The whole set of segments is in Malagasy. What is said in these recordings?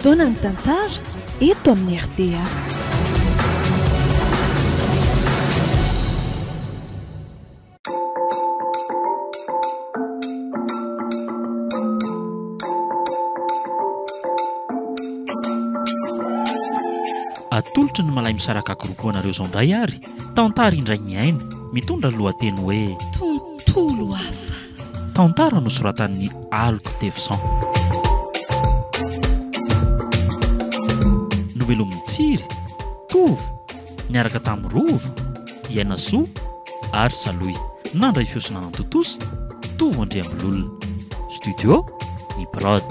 Fotoanan'ny tantara eto amin'ny rta. Atolotry ny Malay Misaraka Group ho anareo izao indray ary tantara indray mihaino mitondra ny lohateny hoe Tontolo hafa. Tantara nosoratan'ny Aloky Tefson. Novelomin'i Tsiry, Tovo, niaraka tamin'i Rova, Iainasoa ary Salohy. Nandray feo sy nanantontosa, Tovo Andriambololona. Studio, Ny Prod.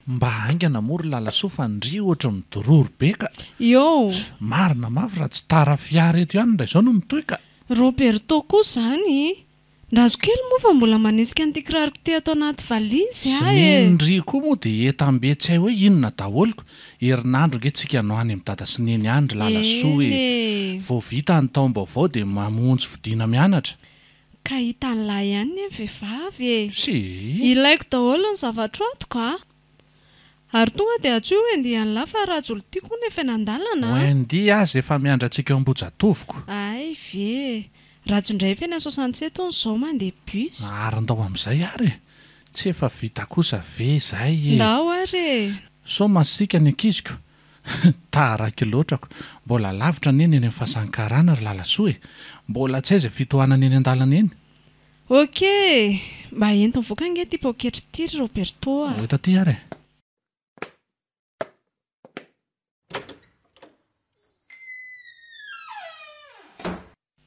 Mba haingana moa ry Lalasoa fa ndry ohatry ny midororo be ka! Eo! Marina mafy raha tsy tara fiara eto ihany indray izao no mitohy ka! Roberto koa izany Ndazo kely moa fa mbola manesika an'ity kiraroko ity ato anaty valizy Sy aho e! Neny koa moa dia entam-be tsy hay hoe inona daholo ko! Herinandro ange tsika no any amin'i dada sy neny any ry Lalasoa Eny e! e! Vao vita ny taom-baovao dia mamonjy fodiana mianatra. Ka hitan'lah ihany anie ny vehivavy e! Sy. Ilaiko daholo ny zavatro ato ka! Ary tonga dia antsoy Wendy an'lah fa Rajolo tiako hono efa eny an-dalana a! Wendy aza efa miandry antsika eo Ambohijatovoko. Hay ve e! Rajo indray efa eny 67 hono izao mandeha bus. Ary ndao amin'izay ary e! Tsy efa vita kosa ve izay e! Ndao ary e! Sao masiaka ny ankiziko? Taraiky loatra ko! Mbola lavitra anie ny eny amin'ny fasan'ny karana ry Lalasoa e! Mbola tsy aiza fitohanana eny an-dalana eny. Ok e! Mba ento mivoaka ange ity poketra ity ry Roberto a! Ho eto aty ary e!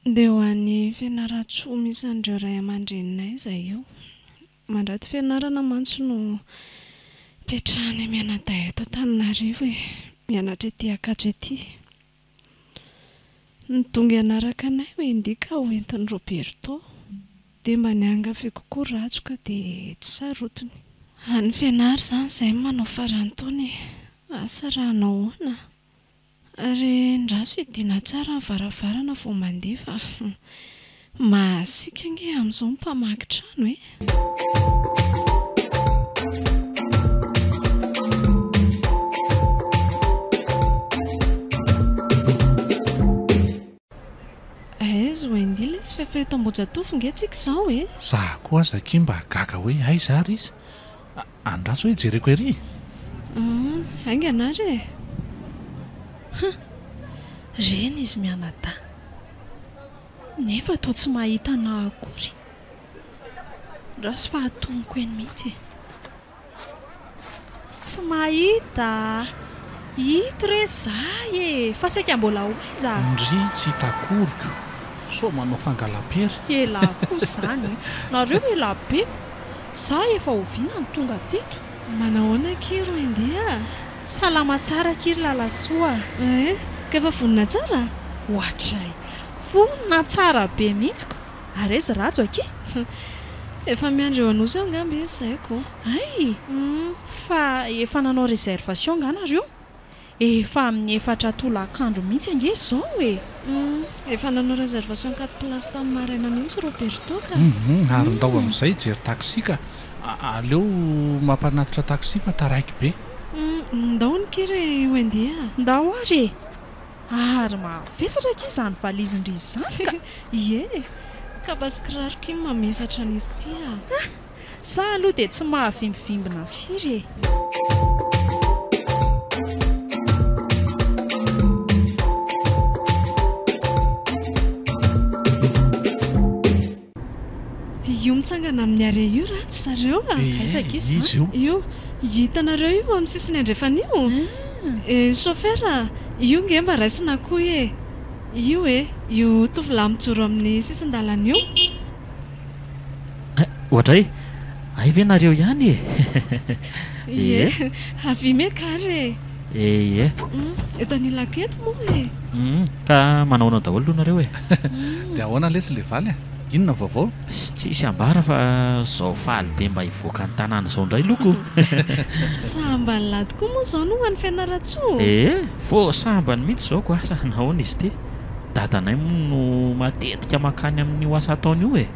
Ndeha ho any Fianarantsoa misy an'ireo ray aman-dreninay izahay io. Mandrato fianarana mantsy no ipetrahanay mianadahy eto Antananarivo e! Mianatra ety Ankatso ety. Nidongy hanaraka anay Wendy ka ho entin'i Roberto. Dia mba niangaviako koa Rajo ka dia tsy sarotiny. Any Fianara izany izahay no manao faran'ny taona e! Asa raha hanao ahoana? Ary endraso hidiana tsara ny varavarana vao mandeha fa mahasiaka ange amin'izao ny mpamaky trano e! Aiza Wendy lesy fa efa eto Ambohijatovo nge tsika izao e! Za koa aza akia mba gaga hoe aiza ary izy? Andraso hoe jereko ery e! Hum, haingana ary e! Hum, reny izy mianadahy. Nefa toa tsy mahita anah akory. Andraso fa atonoko eny mihitsy e. Tsy mahita a! Ito re za e! Fa saika mbola ho aiza? Ndry tsy hita akory ko! Sao manao fangalam-pery? Elah koa izany! Nareo elah be ko! Za efa oviana no tonga teto? Manahoana akia ry Wendy a! Salama tsara akia ry Lalasoa a! Eh! Ka efa vonona tsara? Ohatray! Vonona tsara be mihitsy ko! Ary aiza Rajo akia? Efa miandry eo Anosy eo angamba izy izay ko. Hay! Fa efa nanao réservation nga nareo? Efa amin'ny efatra tolakandro mihitsy ange izao e! Efa nanao réservation quatre places tamin'ny maraina mihitsy Roberto ka. Hum, ary ndao amin'izay hijery taxi ka. Aleo mampanatitra taxi fa taraiky be. Hum, ndao ny ki ry Wendy a! Ndao ary e! Ary mavesatra akia izany valizin-dry izany ka! Ie! Kapa sy kiraroko iny mamesatra an'izy ity a! Sa aloha dia tsy mahavimbivimbina firy e! Io mitsangana amin'ny arrêt io ratsy zareo a! Aiza akia izany? Izy io. Io, hitanareo io amin'ny sisiny andrefana io? Eh, chauffeur a, io nge mba raisina koa e! Io e, io tovolahy mijoro amin'ny sisin-dalana io. Eh, oadray, hay ve nareo ihany e! Ie, avia miakara e! Ie. Eto anilako eto moa e! Hum, ka manahoana daholo aloha nareo e? Dia ahoana lesy le valy a? Inona ny vaovao? Tsisy ambara fa zao faly be mba hivoaka ny tanàna zao indray loko. Sambany lahy tokoa moa zao no ho any Fianarantsoa? Ee, vao sambany mihitsy zao ko asa nahoana izy ity? Dadanay moa no matetika mankany amin'io asa ataony io e!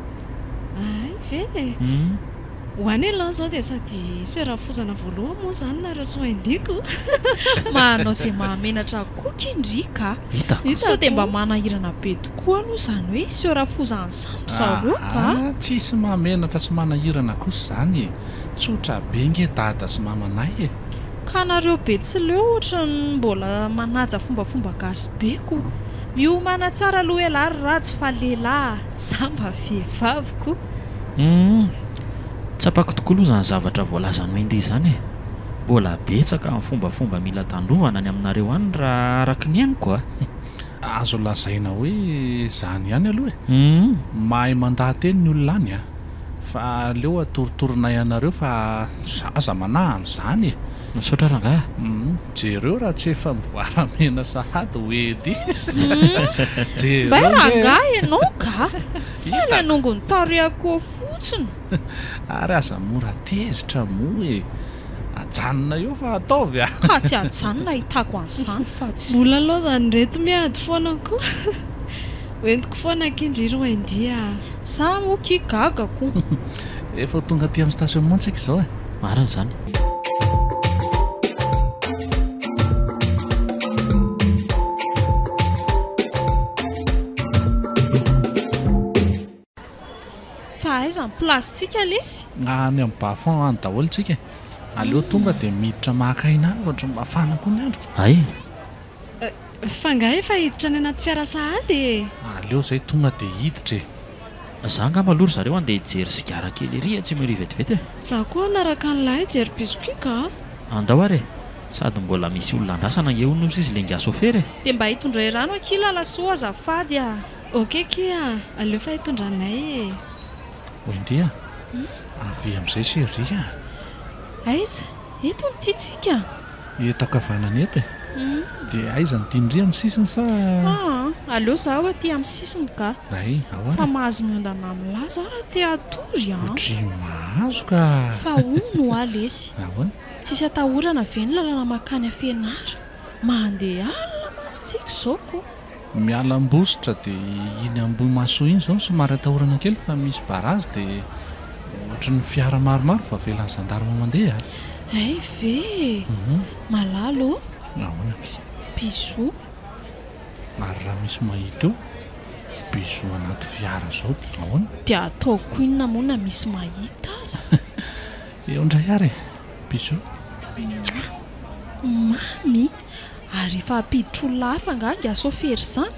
Hay ve e! Hum. Ho any ialahy izao dia sady hiseho rafozana voalohany moa izany nareo sy Wendy ko. Manao izay mahamenatra koa ki ndry ka. Hitako. Sao dia mba manahirana be tokoa aloha izany hoe hiseho rafozana izany ry zareo ka. Aa, tsisy mahamenatra sy manahirana kosa izany e. Tsotra be nge dada sy mamanay e. Ka nareo betsileo ohatran'ny mbola manaja fombafomba gasy be ko. Miomàna tsara aloha elah ry rajo fa lehilahy a, za mba vehivavy ko. Humm. Tsapako tokoa aloha izany zavatra voalazan'i Wendy izany e. Mbola betsaka ny fombafomba mila tandrovana any aminareo any raha araka ny henoko a. Azo lazaina hoe izany ihany aloha e. Humm. Mahay mandaha-teny ny olona any a. Fa aleo atoritorinay anareo fa aza manahy amin'izany e. Misaotra rangahy. Humm. Jereo raha tsy efa mivoaramena sahady Wendy. Jereo Mbay nge e. rangahy ianao ka. Faly hanongo ny tarehako eo fotsiny. Ary aza mora tezitra moa e! Ajanona eo fa ataovy a! Ka tsy ajanona ahitako an'izany fa tsy. Mbola laozan'ireto miady foana koa. Hoentiko foana akia ndry ry Wendy a! Za moa kia gaga ko. Efa ho tonga aty amin'ny stationnement tsika izao e! Marina izany. Fa aiza ny place-tsika lesy? Any amin'ny bas fond any daholo tsika e. Aleo tonga dia miditra maka aina any fa ohatran'ny mafana koa ny andro. Hay. Fa angaha efa hiditra any anaty fiara sahady e? Aleo izay tonga dia hiditra e. Za angamba aloha ry zareo andeha hijery sigara kely ery atsimo ery vetivety e. Za koa hanaraka an'ilay hijery biscuit ka. Andao ary e. Sady mbola misy olona andrasana ange hono ozy izy le ingahy sôfera e. Dia mba hitondray rano akia Lalasoa azafady a. Ok akia, aleo fa hitondranay e. Wendy a! Avia amin'izay chérie a! Aiza? Eto no tiantsika? Eto ankavanana eto e! Dia aiza no tian-dry amin'ny sisiny sa? Aa, aleo zaho aty amin'ny sisiny ka. Hay, ahoana? Fa mahazo miondana amin'lah za raha te hatory an! Ohatry mahazo ka! Fa hono hoa lesy. Ahoana? Tsisy atahorana ve ny lalana mankany Fianara? Mandeha alina mantsy tsika izao ko! Miala Ambositra dia iny Ambohimahasoa iny izao no somary atahorana kely fa misy barazy dia ohatry ny fiara maromaro vao avelan'ny zandarma mandeha a! Hay ve e! Malala ô! Ahoana akia? Bisous. Ary raha misy mahita eo? Bisous anaty fiara izao dia ahoana? Dia ataoko inona moa na misy mahita aza? Eo indray ary e! Bisous. Mamy! Ary efa hampiditra olona hafa angaha ingahy sôfery izany?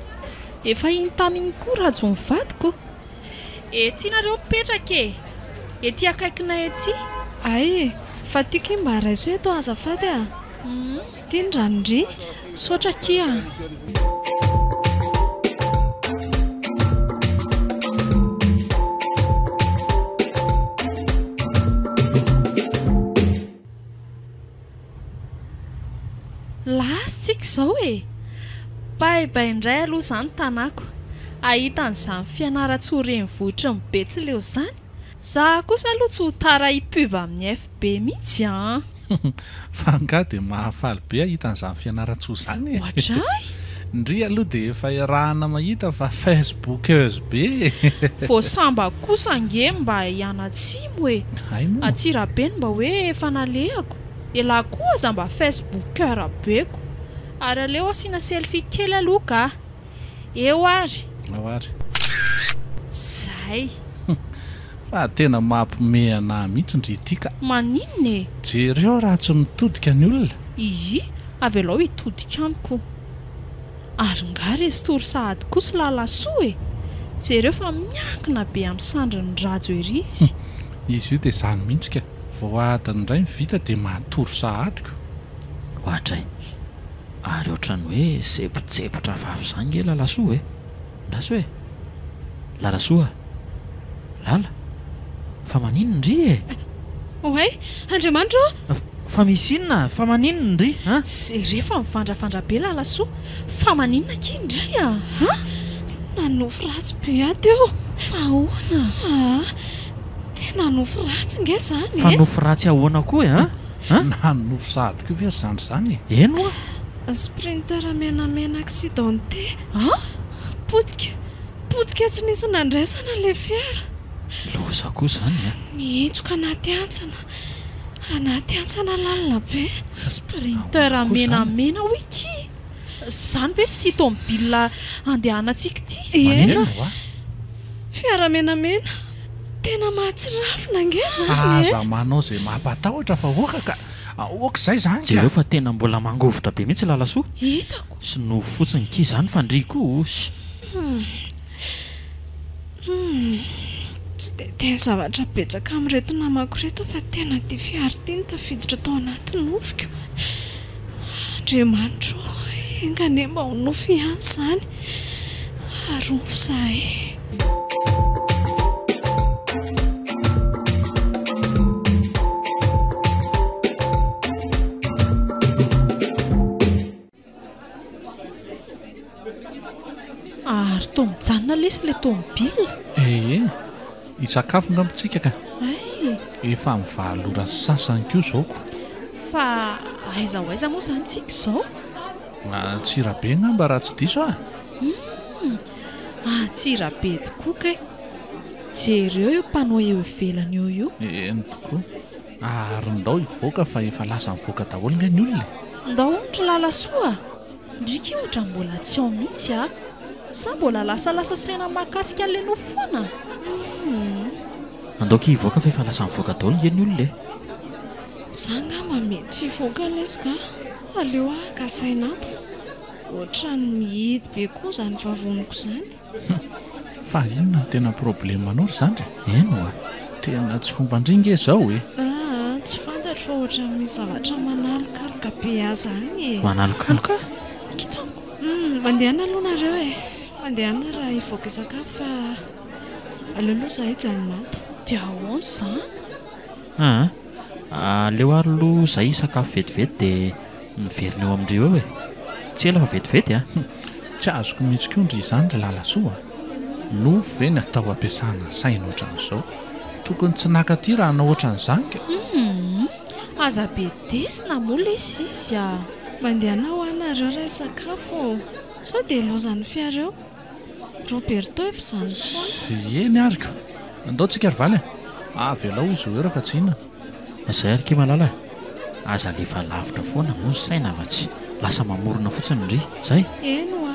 Efa iny tamin'iny koa Rajo ny vadiko. Ety nareo mipetraka e! Ety akaikinay ety. Hay e! Fa ty ki mba raiso eto azafady a! Ty ny ranon-dry. Misaotra akia a! Lasa tsika izao e! Bye bye indray aloha izany tanako. Hahita an'izany Fianarantsoa renivohitry ny Betsileo izany. Za kosa aloha tsy ho tara hi-pub amin'ny FB mihitsy an! Fa angaha dia mahafaly be hahita an'izany Fianarantsoa izany e! Ohatray! Ndry aloha dia efa iarahana mahita fa facebookeuse be e! Vao sambako kosa ange mba hianatsimo e! Hay moa! Antsirabe no mba hoe efa nalehako, elah koa aza mba facebooker be ko! Ary aleo asiana selfie kely aloha ka! Eo ary! Ao ary! Zay! Fa tena mampime anah mihitsy ndry ity ka! Maninona e? Jereo raha tsy mitodika ny olona! Ihi, avelao hitodika any ko! Ary nga restory sahady koa tsy lalasoa e! Jereo fa miankina be amin'ny sandrin'i Rajo ery izy. Izy io dia izany mihitsy ka! Vao adiny indray ny vita dia matory sahady ko! Ohatray! Ary ohatran'ny hoe sempotsempotra hafahafa izany nge Lalasoa e! Andraso e! Lalasoa a! Lala! Fa maninona ndry e? Oay! Andriamanitra ô! Fa misy inona? Fa maninona ndry an? Jereo fa mivandravandra be Lalasoa! Fa maninona akia ndry a? An? Nanofy ratsy be aho teo! Fa ahoana? Aa! Tena nofy ratsy nge izany e! Fa nofy ratsy ahoana koa e? An? An? Nanofy sahady koa ve ry zandry izany e? Eny oa! Sprinter menamena accidenté! An? Potika! Potika tsy nisy nandraisana ilay fiara! Loza koa izany a! Nihitsoka anaty hantsana, anaty hantsana lalina be. Sprinter menamena hoy ki! Izany ve tsy ity tomobile andehanantsika ity? Eny! Maninona? Fiara menamena, tena mahatsiravina ange izany e! Aza manao izay mampatahotra fa oka ka! Aoka izay izany ka! Jereo fa tena mbola mangovitra be mihitsy Lalasoa. Hitako. Sy nofo fotsiny ki izany fa ndry koa osy. Humm. Tsy dia teny zavatra betsaka amin'ireto namako ireto aho fa tena ity fiara ity no tafiditra tao anaty nofiko. Andriamanitro ô, enga anie mba ho nofy ihany izany. Arovy izahay. Ary toa mijanona lesy ilay tomobile. Ee, hisakafo angamba tsika ka. Hay. Efa amin'ny valo ora sy sasany koa izao ko. Fa aiza ho aiza moa izany tsika izao? Antsirabe angamba raha tsy diso aho. Humm, Antsirabe tokoa kay. Jereo io panneau eo ivelany eo io. Eny tokoa. Ary ndao hivoaka fa efa lasa mivoaka daholo nge ny olona e! Ndao hono ry Lalasoa a! Ndry ki ohatran'ny mbola tsy ao mihitsy a! Sa mbola lasalasa saina mahakasika an'ilay nofy foana? Humm. Andao ki hivoaka fa efa lasa mivoaka daholo nge ny olona e! Za angamba mety tsy hivoaka lesy ka! Aleo aho haka saina ato. Ohatran'ny mihidy be koa izany vavoniko izany. Hum! Fa inona no tena problème-nao ry zandry e? Eny oa! Tena tsy fomban-dry nge zao e! Aa! Tsy fantatro fa ohatran'ny misy zavatra manalokaloka be ahy zany e! Manalokaloka? Kitako! Hum! Mandehana aloha nareo e! Mandehana raha hivoaka hisakafo fa aleo aloha izahay hijanona ato. Dia ahoana izany? Aa! Aleo ary aloha izahay hisakafo vetivety dia miverina eo amin-dry eo e! Tsy ela fa vetivety a! Tsy azoko mihitsy koa ndry izany ry Lalasoa a! Nofy ve ny atao ampiasana saina ohatran'izao? Tokony tsy naka aty raha hanao ohatran'izany ka! Humm! Aza bedesina moa lesy izy a! Mandehana hoa nareo raha hisakafo ô! Sao dia lozan'ny fiara eo? Roberto efa izany foana. Eny ary ko! Andao tsika ry valy a! Avelao izy ho eo raha fa tsy hihinana. Zay ary ki malala a! Aza alefa lavitra foana moa ny saina fa tsy lasa mamorona fotsiny ndry! Zay! Eny hoa!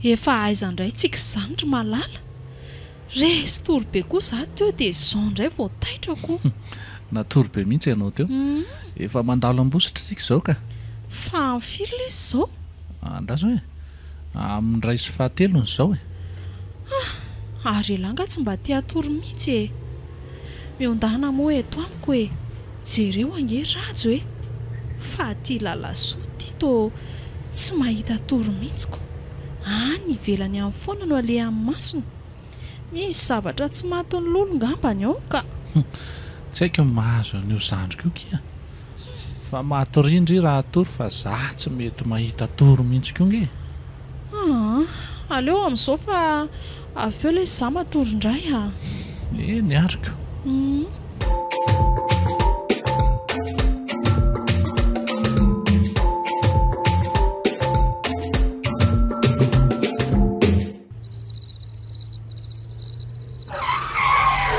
Efa aiza indray tsika izany ry malala? Resy tory be koa za teo dia izao indray vao taitra ko. Natory be mihitsy ianao teo. Efa mandalo Ambositra isika izao ka. Fa amin'ny firy lesy izao? Andraso e. Amin'ny iray sy fahatelony izao e. Ah! Ary elah nga tsy mba te hatory mihitsy e. Miondana moa eto amiko e. Jereo ange Rajo e. Fa aty Lalasoa ty tô tsy mahita tory mihitsy ko. Any ivelany any foana no alehan'ny masony. Misy zavatra tsy matin'ny lolo ngambany ao ka. Hum, tsy haiko ny mahazo an'io zandriko io kia. Fa matoria ndry raha hatory fa za tsy mety mahita tory mihitsy koa nge. Aa, aleo amin'izao fa avy eo lesy za matory indray a. Eny ary ko. Hum.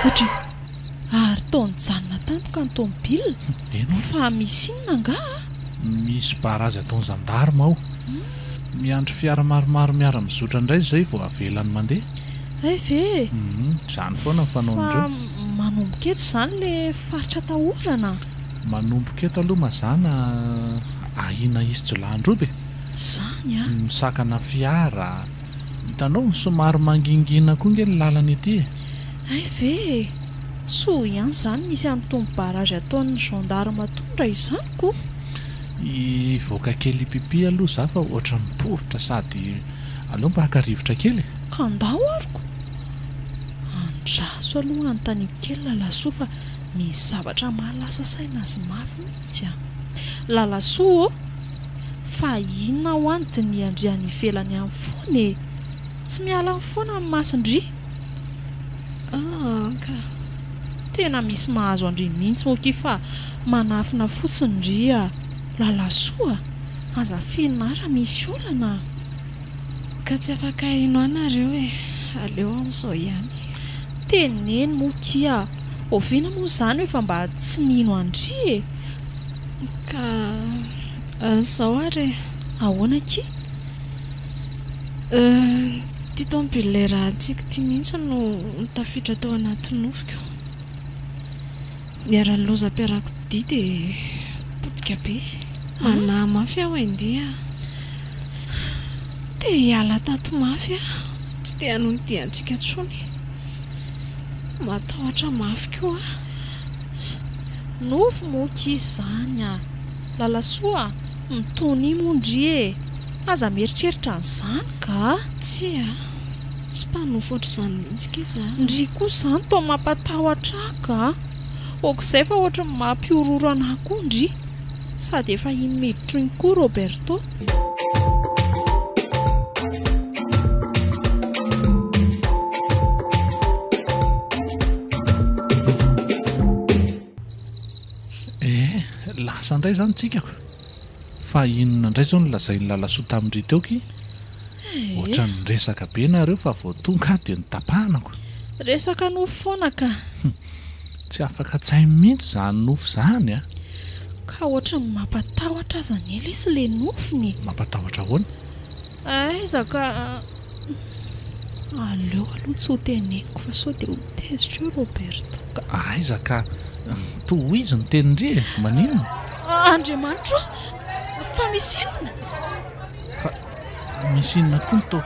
Ohatry ary toa nijanona tampoka ny tomobile. Eny hono. Fa misy inona angaha? Misy barazy ataon'ny zandarma ao. Miandry fiara maromaro miara-mizotra indray izay vao avelany mandeha. Hay ve e! Hum, izany foana ny fanaon'ireo. Fa manomboka eto izany ilay faritra atahorana? Manomboka eto aloha mazàna ahiana hisy jiolahin-droba e! Izany an! Misakana fiara. Hitanao, somary mangingina koa nge ny lalana ety e! Hay ve e! Soa ihany izany misy an'itony barrage ataon'ny gendarme itony raha izany ko! Hivoaka kely hipipi aloha za fa ohatran'ny miporitra sady aleo mba haka rivotra kely e! Ka ndao ary ko! Andraso aloha hanontaniako kely Lalasoa fa misy zavatra mahalasa saina azy mafy mihitsy an! Lalasoa ô! Fa inona hoa ny dinihan-dry any ivelany any foana e! Tsy miala any foana ny mason-dry! Aa ka! Tena misy mahazo an-dry mihitsy moa akia fa manafina fotsiny ndry a! Lalasoa a! Aza afenina ahy raha misy olana a! Ka tsy afaka hino ahy nareo e! Aleo amin'izao ihany. Teneno moa akia a! Oviana moa izaho no efa mba tsy nino an-dry e! Ka izao ary e! Ahoana akia? Ity tomobile rahantsika ity mihitsy no tafiditra tao anaty nofiko. Niharan'ny lozam-piarakodia dia potika be. Manahy mafy aho Wendy a! Te hiala tato mafy aho, tsy te hanohy ny diantsika intsony. Matahotra mafy koa aho. Nofy moa akia izany a! Lalasoa a! Mitonia moa ndry e! Aza mieritreritra an'izany ka! Tsia, tsy mpanofy ohatr'izany mihitsy kay za. Ndry koa izany toa mampatahotra ahy ka! Ok'izay fa ohatry ny mampihorohoro anah koa ndry! Sady efa iny miditra iny koa Roberto. Eh, lasa indray izany tsika ko. Fa inona indray izao no lazain'i Lalasoa tamin-dry teo ki? Ohatran'ny niresaka be nareo fa vao tonga aho dia notapahana ko. Resaka nofy foana ka. Tsy afaka an-tsainy mihitsy izany nofy izany a. Ka ohatran'ny mampatahotra aza anie lesy ilay nofiny e. Mampatahotra ahoana? Aiza ka. Aleo aloha tsy ho teneniko fa sao dia ho tezitra eo Roberto ka. Aiza ka. Tohizo ny tenin-dry e! Maninona? Andriamanitra ô! Fa misy inona? Fa, fa misy inona tokoa no toa,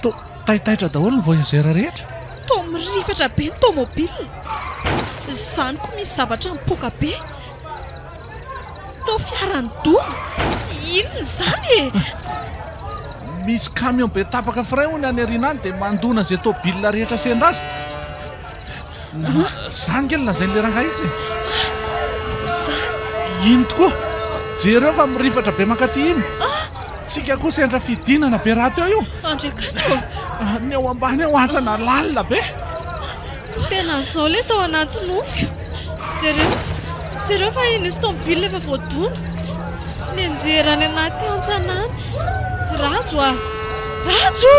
toa taitaitra daholo ny voyageurs rehetra? Toa mirifatra be ny tomobile. Izany koa misy zavatra mipoaka be. Toa fiara nidona. Inona izany e? Misy camion be tapaka frein hono any aoriana any dia mandona izay tôbila rehetra sendra azy. Izany nge no lazain'ilay rangahy itsy e. Izany? Iny tokoa. Jereo fa mirifatra be mankaty iny. Tsika koa sendra fidinana be rahateo io. Andriakato ô! Ny ao ambany ao hantsana lalina be. Tena izao ilay tao anaty nofiko. Jereo, jereo fa iny nisy tomobile efa voadona. Nianjera any anaty hantsana any. Rajo a! Rajo!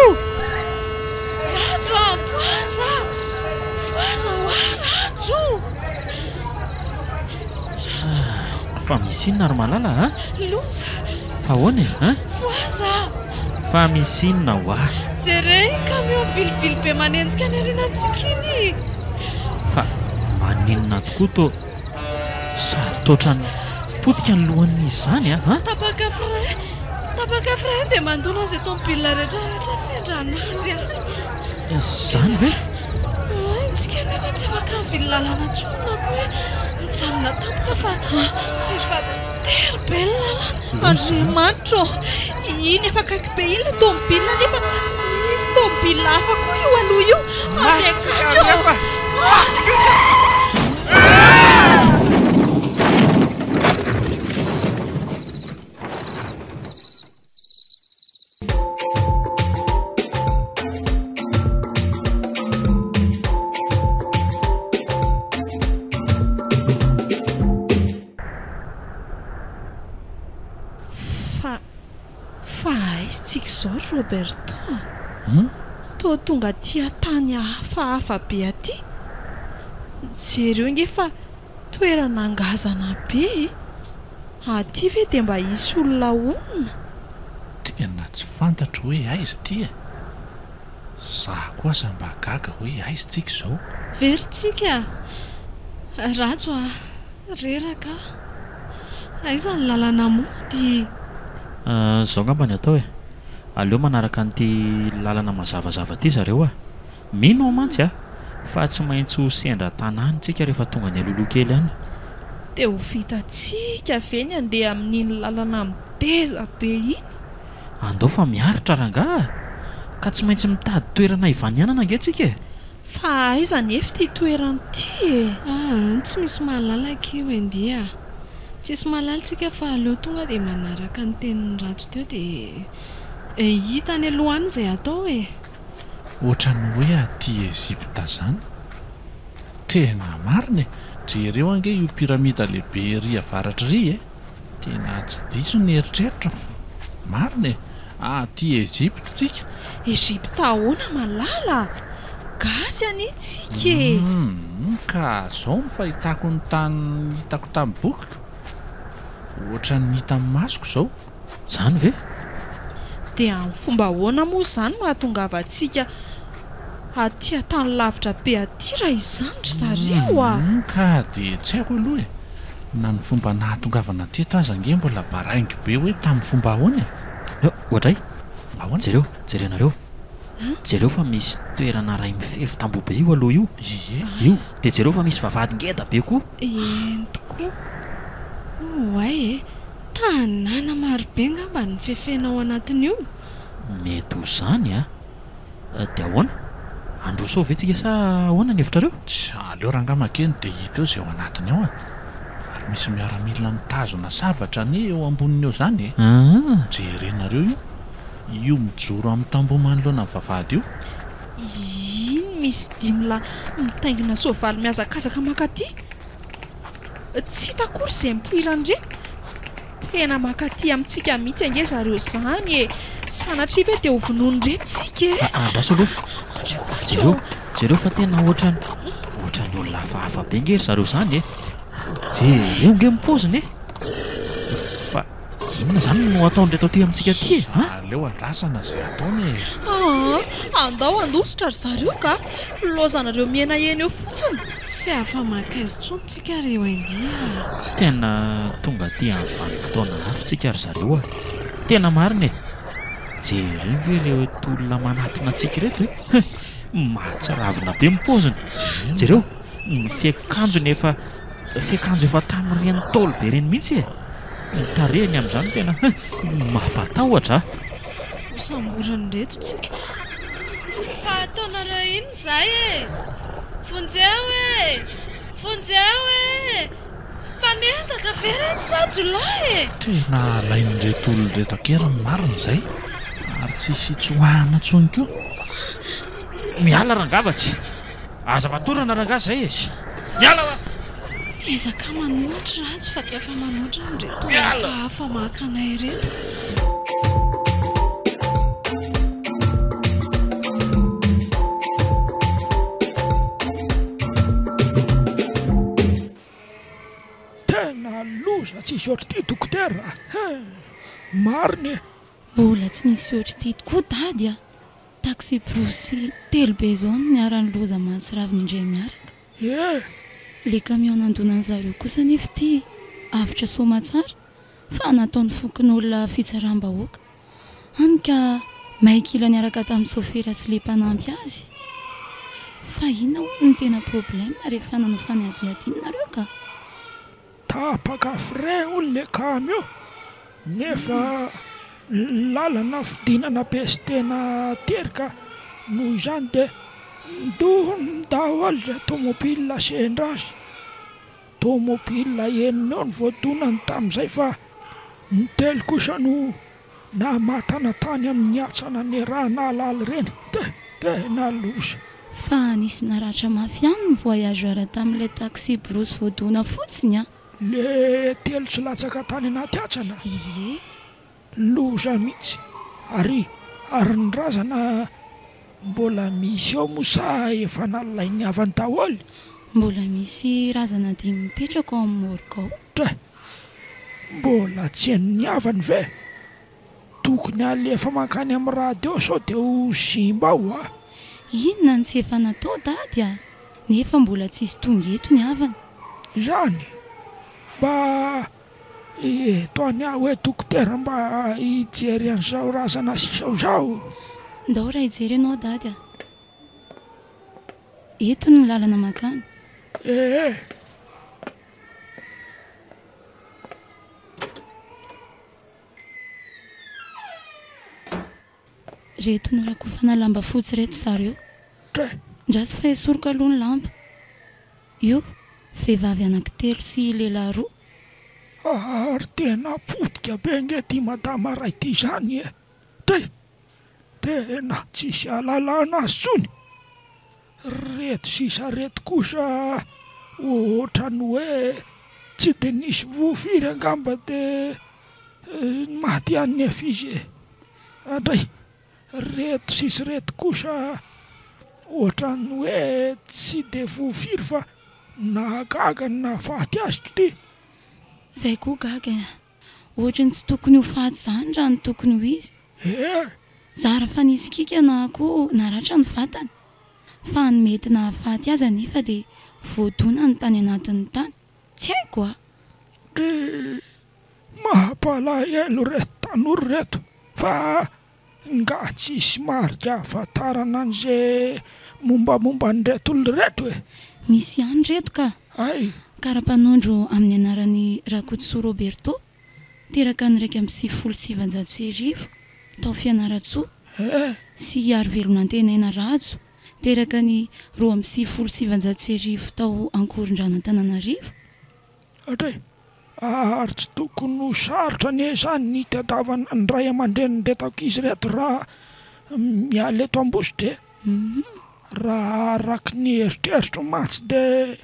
Rajo a! Voaza! Voaza hoa Rajo! Rajo! Fa misy inona ry Malala a? Loza! Fa ahoana e? An? Voaza! Fa misy inona hoa? Jereo iny camion vilivily be manenjika any aorianantsika iny! Fa maninona tokoa tô sady toatran'ny potika ny lohan'izy izany a? An? Tapaka frein, tapaka frein dia mandona izay tomobile rehetrarehetra sendra anazy any. Izany ve? Haintsika nefa tsy afaka mivily lalana intsony na koa hoe mijanona tampoka fa efa tery be ny lalana. Andriamanitra ô! Iny efa akaiky be iny ilay tomobile nefa misy tomobile hafa koa io aloha io. Andriamanitra ô! Fa, fa aiza tsika izao ry Roberto a? Toa tonga aty an-tany hafahafa be aty. Jereo nge fa toerana ngazana be e! Aty ve dia mba hisy olona honina? Tena tsy fantatro hoe aiza ity e! Za koa aza mba gaga hoe aiza tsika izao? Very tsika! Rajo a! Reraka aho. Aiza ny lalana mody? Izao angamba ny atao e! Aleo manaraka an'ity lalana mazavazava ity zareo a! Mino aho mantsy a! Fa tsy maintsy ho sendra tanàna isika rehefa tonga any alohaloha kely any. Dia ho vitantsika ve ny handeha amin'iny lalana mideza be iny? Andao fa miaritra rangaha a! Ka tsy maintsy mitady toerana hivanianana ange tsika e! Fa aiza anefa ity toerana ity e? Aa, tsy misy mahalala akia Wendy a! Tsisy mahalala tsika fa aleo tonga dia manaraka ny tenin'i Rajo teo dia hita any aloha any izay atao e! Ohatran'ny hoe aty Egypta zany. Tena marina e! Jereo ange io pyramida lehibe ery avaratra ery e! Tena tsy diso ny eritreritro fa marina e! Aty Egypte tsika. Egypte ahoana Malala a! Gasy anie tsika e! Humm ka zao no fahitako ny tany hitako tamin'ny bokiko. Ohatran'ny hitan'ny masoko izao. Zany ve? Dia amin'ny fomba ahoana moa izany no hahatongavantsika aty an-tany lavitra be aty raha izany ry zareo a! Humm ka dia tsy haiko aloha e! Na ny fomba nahatongavana teto aza ange mbola baraingo be hoe tamin'ny fomba ahoana e! Oadray! Ahoana? Jereo, jerenareo. Jereo fa misy toerana iray mifefy tamboho be io aloha io. Ie. Io. Dia jereo fa misy vavahady ngeda be koa. Eny tokoa. Oay e! Tanàna marobe angamba no fefena ao anatin'io. Mety ho izany a! Dia ahoana? Handroso ao ve tsika sa ahoana ny hevitrareo? Tsy aleo rangahy makeny dia hita eo izay ao anatiny ao a! Ary misy miaramila mitazona sabatra anie eo amboniny eo izany e! Jerenareo io, io mijoro amin'ny tamboho manoloana ny vavahady io. Iny misy dimilahy mitaingina soavaly mihazakazaka mankaty. Tsy hita akory izay nipoiran'ireny. Tena mankaty amintsika mihitsy ange zareo izany e! Sanatria ve dia ho vonoin'ireto isika e? Andraso aloha. Jereo, jereo fa tena ohatran'ny, ohatran'ny olona hafahafa be ange ry zareo izany e! Jereo ange ny paoziny e! Fa inona izany no ataon'ireto aty amintsika aty e? An? Aleo andrasana izay ataony e! Aa! Andao handositra ry zareo ka! Lozanareo mihenahena eo fotsiny! Tsy afa-mankaiza intsony tsika ry Wendy a! Tena tonga aty amin'ny vanim-potoana hafa tsika ry zareo a! Tena marina e! Jereo nge ireto olona manatona antsika ireto e! Mahatsiravina be ny paoziny! Jereo, ny fiakanjony efa fiakanjo efa tamin'ireny Ntaolo be ireny mihitsy e! Ny tarehiny amin'izany tena mampatahotra a! Hosamborin'ireto tsika. Fa ataonareo inona izay e? Vonjeo e! Vonjeo e! Mpanendaka ve ireto sa jiolahy e? Tena alain'ireto olona ireto an-keriny marina izay ary tsy hisy hitsoahana intsony koa. Miala rangaha fa tsy. Aza fatorana rangaha zay e! Miala hoa! Miezaka manohitra ratsy fa tsy afa-manoatra amin'ireto olona hafahafa maka anay ireto. Tena loza tsisy ohatr'ity dokotera a! Marina e! Mbola tsy nisy ohatr'ity tokoa dady a! Taxi-brousse telo be izao no niharan'ny loza mahatsiravina indray miaraka. Eh! Le camion nandona an'zareo kosa anefa ity avotra soamatsara fa nataon'ny fokonolona fitsaram-bahoaka. Hany ka may kila niaraka tamin'ny sôfera sy le mpanampy azy. Fa inona hono no tena problème rehefa nanao fanadihadiana nareo ka? Tapaka frein hono le camion nefa lalana fidinana be sy tena tery ka noho izany dia nidoniny daholo izay tomobile sendra azy. Tomobile enina eo no voadonany tamin'izay fa ny telo kosa no Namatana tany amin'ny hatsana niarahana halala ireny. Te! Tena loza! Fa nisy naratra mafy ihany ny voyageur tamin'ilay taxi brousse voadona fotsiny an! Le telo tsy latsaka tany anaty hatsana? Ie. Loza mihitsy! Ary ary ny razana mbola misy ao moa sa efa nalain'ny havany daholo? Mbola misy razana dimy mipetraka ao amin'ny morgue ao. Tre! Mbola tsy henon'ny havany ve? Tokony alefa mankany amin'ny radio sao dia ho simba ao a! Inona no tsy efa natao dady a! Nefa mbola tsisy tonga eto ny havana. Izany? Mba eto any aho hoe dokotera mba hijery an'izao razana sisa izao. Ndao raha hijery ianao dady a! Eto ny lalana mankany. Ee. Reto norakofana lamba fotsy reto zareo. Ndraso fa esoriko aloha ny lamba. Io, vehivavy anankitelo sy lehilahy roa. Ary tena potika be ange ity madama ray ity izany e! Tena tsisy ahalalana azy intsony! Reto sisa reto kosa ohatran'ny hoe tsy dia nisy voa firy angamba dia maty ihany nefa izy e. Andray, reto sisa reto kosa ohatran'ny hoe tsy dia voa firy fa nahagaga ny nahafaty azy k'ty. Zay koa gaga e. Ohatry ny tsy tokony ho faty izany raha ny tokony ho izy. Eh! Zara fa nisy kika na koa naratra ny vatany. Fa ny mety nahafaty azy anefa dia voadona ny tany anatin'ny tany. Tsy haiko a! Ry mampalahelo reto tanora reto fa nga tsisy marika ahafantarana an'ze mombamomba an'ireto olona ireto e? Misy ihany reto ka! Hay! Kara-panondro amin'ny anaran'i Rakotosoa Roberto, teraka ny 1991 tao Fianarantsoa, sy Harivelonantenaina Rajo, teraka ny 1992 tao Ankorondrano Antananarivo. Hatray, ary tsy tokony ho sarotra anie izany ny hitadiavana ny ray aman-drenin'ireto ankizy ireto raha miala eto Ambositra e! Raha araka ny eritreritro mantsy dia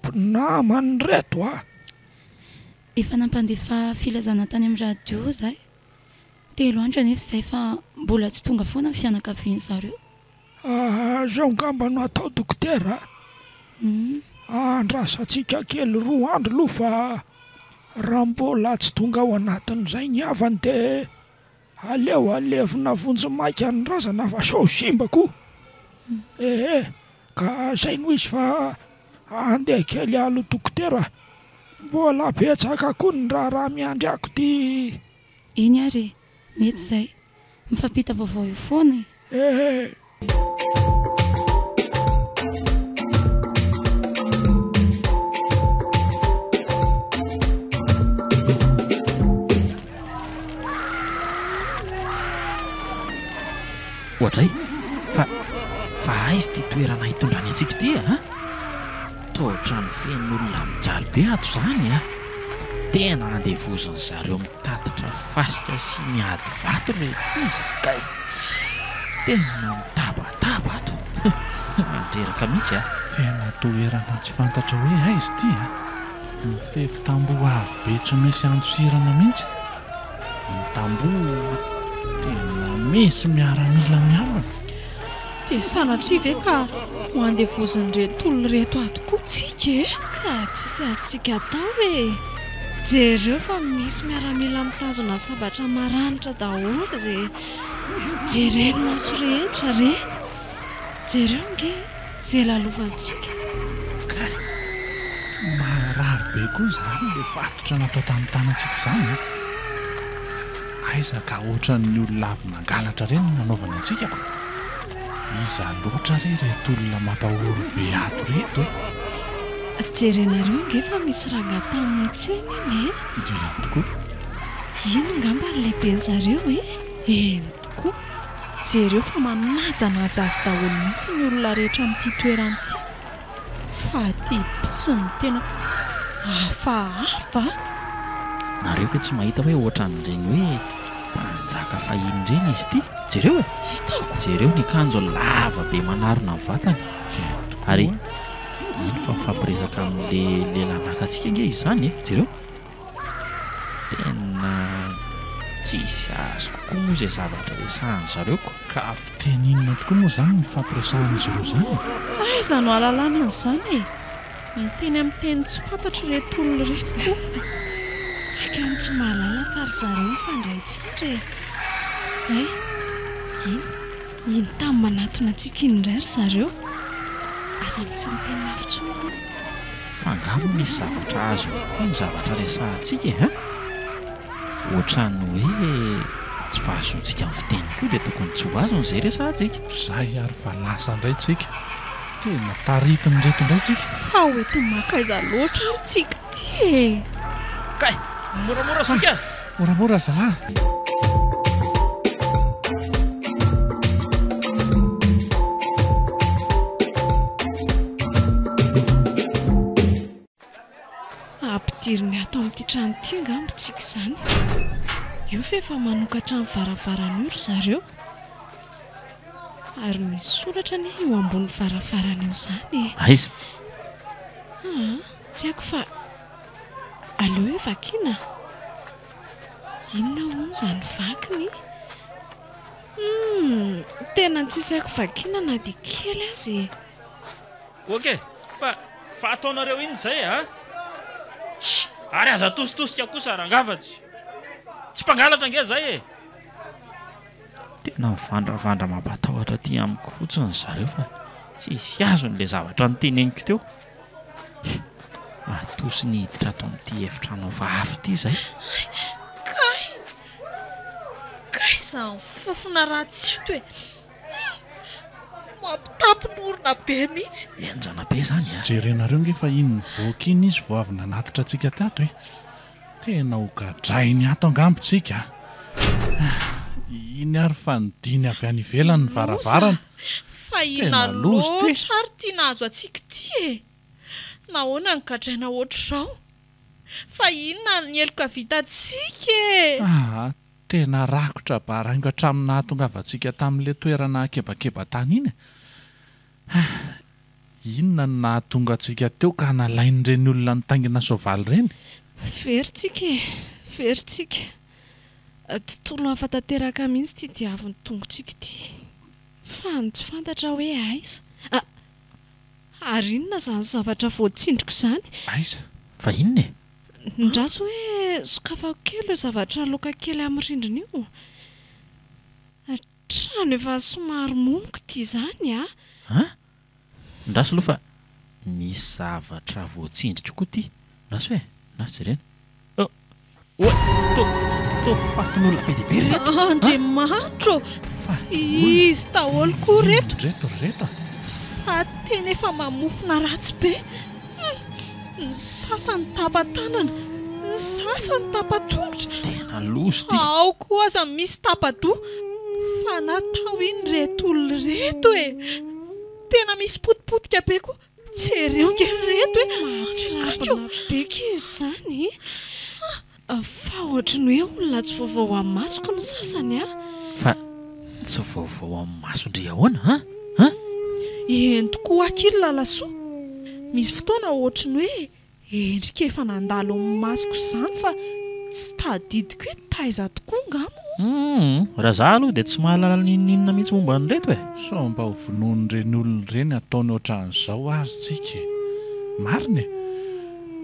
mpinaman'ireto a! Efa nampandefa filazana tany amin'ny radio izahay telo andro anefa izay fa mbola tsy tonga foana ny fianakavian-dry zareo. Izao angamba no atao dokotera a! Andrasantsika kely roa andro aloha fa raha mbola tsy tonga ao anatin'izay ny havany dia aleo alevina vonjimaika ny razana fa sao simba koa! Ehe! Ka izay no izy fa andeha kely aloha dokotera a! Mbola betsaka koa ny raharaha miandry ako ity. Eny ary e! Mety izay. Mifampita vaovao eo foana e! Ehe! Oadray! Fa, fa aiza ity toerana hitondrany antsika ity a? Toa ohatran'ny feno olona mijaly be ato izany a! Tena andevozin'ny zareo mitatitra fasika sy miady vato re izy kay! Tena mitabataba ato! Mandreraka mihitsy a! Tena toerana tsy fantatra hoe aiza ity a! Mifefy tamboho avo be tsy misy andosirana mihitsy. Ny tamboho tena misy miaramila miambina. Dia sanatria ve ka ho andevozin'ireto olona ireto ato koa tsika e? Ka tsisy azontsika atao e! Jereo fa misy miaramila mitazona sabatra maranitra daholo izay jeren'ny maso rehetra ireny. Jereo ange izay lalovantsika. Kay! Maharary be koa izany ilay fatotra natao tamin'ny tanantsika izany an! Aiza ka ohatran'ny olona avy nangalatra ireny no nanaovany antsika ko! Iza loatra re ireto olona mampahory be ato ireto e! Jerenareo ange fa misy rangahy tany mitsena iny e! Eny tokoa. Iny angamba ny lehiben-jareo e! Eny tokoa. Jereo fa manajanaja azy daholo mihitsy ny olona rehetra amin'ity toerana ity. Fa aty paoziny no tena hafahafa a! Nareo ve tsy mahita hoe ohatran'ireny hoe mpanjaka fahiny ireny izy ity? Jereo e! Hitako! Jereo ny akanjony lava be manarona ny vatany. Ary iny fa mifampiresaka amin'le lehilahy naka antsika ange izy izany e! Jereo! Tena tsisy azoko koa moa izay zavatra resahan-dry zareo ko. Ka fiteny inona tokoa moa izany no ifampiresahan'izy ireo izany e? Aiza no ahalalana an'izany e? Miteny amin'ny teny tsy fantatro ireto olona ireto ko. Tsika no tsy mahalala fa ry zareo mifandray tsara e! Hay, iny, iny tamy manatona antsika iny indray ry zareo. Aza misy miteny mafy intsony aloha. Fa angaha moa misy zavatra azony koa ny zavatra resahantsika e hein? Ohatran'ny hoe tsy fahazoantsika ny fiteny koa dia tokony tsy ho azony izay resahantsika. Zay ary fa lasa indray tsika. Tena taritin'ireto indray tsika. Fa ho entiny mankaiza loatra ary tsika ity e? Kay! Moramora zoky a! Moramora zalahy. Ampidiriny ato amin'ity trano ity angamba tsika izany. Io fa efa manokatra ny varavarana io ry zareo. Ary misy soratra anie io ambony varavarana io izany e. Aiza? Aa, tsy haiko fa aleo hoe vakiana. Inona hono izany vakiny? Humm, tena tsisy haiko vakiana na dia kely aza e. Ok, fa fa ataonareo inona izay a? Tsia, ary aza atositosika kosa rangaha fa tsy tsy mpangalatra ange izay e! Tena mivandravandra mampatahotra aty amiko fotsiny zareo fa tsisy azony ilay zavatra noteneniko teo. Atosiny hiditra ato amin'ity efitrano hafahafa ity izay. Kay! Kay izany fofona ratsy ato e! Mampitapy ny orona be mihitsy. Henjana be izany a! Jerenareo nge fa iny nivoaka iny izy vao avy nanatitra antsika tato e! Tena ho gadrainy ato angamba tsika a! Iny ary fa nidiny avy any ivelany ny varavarana. Loza! Fa inona Tena loza ity! loatra ary ity nahazo antsika ity e! Nahoana no gadraina ohatr'izao? Fa inona ny heloka vitantsika e! Aa! Tena rakotra baraingo hatramin'ny nahatongavantsika tamin'ilay toerana akebakeba-tany iny e! Inona no nahatonga antsika teo ka nalain'ireny olona nitaingina soavaly ireny? Very tsika e! Very tsika! Tontolo hafa tanteraka mihitsy ity diavin'ny tongotsika ity. Fa ny tsy fantatra hoe aiza? Ah! Ary inona izany zavatra voatsindriko izany? Aiza? Fa inona e? Ndraso hoe sokafako kely io zavatra aloka kely amin'ny rindrina io. Trano efa somary momiko ity izany a! An? Ndraso aloha fa misy zavatra voatsindriko koa ity. Ndraso e! Ndraso jerena. Oh! Oay! Tô, tô fatin'olona be dia be ry reto! Andriamanitra ô! Izy daholo koa reto! Inona reto ry reto a? Fa tena efa mamofona ratsy be! Ny sasany tapa-tanana, ny sasany tapa-tongotra. Tena loza ity. Ao koa aza misy tapa-doha. Fa natao inn ireto olona ireto e? Tena misy potipotika be koa. Jereo nge ry reto e! Mahatsiravina be k'y izany. Fa ohatry ny hoe olona tsy vaovao amin'ny masoko ny sasany an! Fa tsy vaovao amin'ny mason-dry ahoana an? An? Eny tokoa aky ry Lalasoa! Misy fotoana ohatry ny hoe endrika efa nandalo amin'ny masoko izany fa tsy tadidiko hoe taiza tokoa angaha moa? Humm, raha za aloha dia tsy mahalala n'inon'inona mihitsy momba an'ireto e! Sao mba ho vonoin'ireny olona ireny ataony ohatran'izao ary tsika e! Marina e!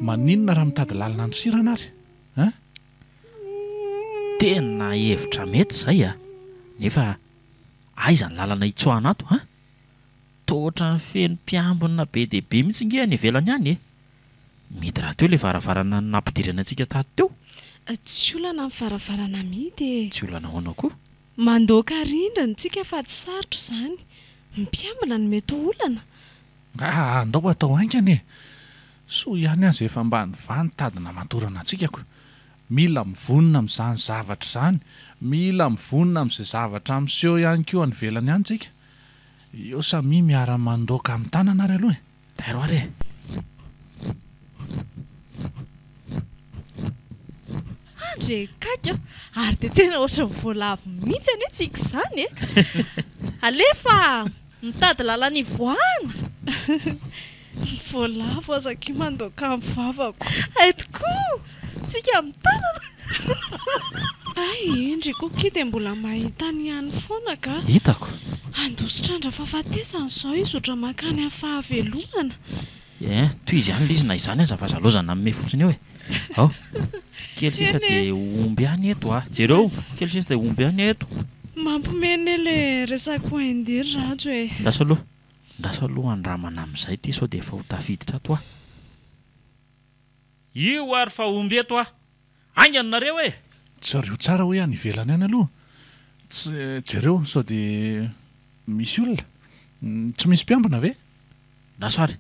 Maninona raha mitady lalana andosirana ary an? Tena hevitra mety izay a! Nefa aiza ny lalana hitsoahana ato an? Toa ohatran'ny feno mpiambina be dia be mihitsy nge any ivelany any e! Mihidy rahateo ilay varavarana nampidirana antsika tato teo. Tsy olana ny varavarana mihidy e! Tsy olana ahoana koa? Mandoaka rindrina tsika fa tsy sarotra izany. Ny mpiambina no mety ho olana. Aa andao atao haingana e! Soa ihany aza efa mba nivaha ny tady namatorana antsika ko! Mila mivonona amin'izany zavatra izany, mila mivonona amin'izay zavatra miseho ihany koa any ivelany any tsika. Eo samia miara mandoaka amin'ny tanana ary aloha e! Tairo ary e! Andry e, gaigy a! Ary dia tena ohatran'ny voalavo mihitsy anie tsika izany e! Alefa! Mitady lalana hivoahana? Ny voalavo aza akia mandoaka amin'ny vavako. Hay tokoa! Tsika amin'ny tanana! Hay, ndry koa kia dia mbola mahita ny ihany foana ka! Hitako! Handositra an-dRafahafatesana izao hizotra mankany amin'ny fahavelomana. Eh, tohizo ihany ilay izy na izany aza fa aza lozana mimehy fotsiny eo e! Ao, kely sisa dia ho omby ihany eto a! Jereo, kely sisa dia ho omby ihany eto. Mampimene le resako Wendy ry Rajo e! Ndraso aloha, ndraso aloha andramana amin'izay ity sao dia efa ho tafiditra ato aho. Io ary fa omby eto aho! Haingana nareo e! Jereo tsara hoe any ivelany any aloha, tsy, jereo sao dia misy olona, tsy misy mpiambina ve? Ndraso ary.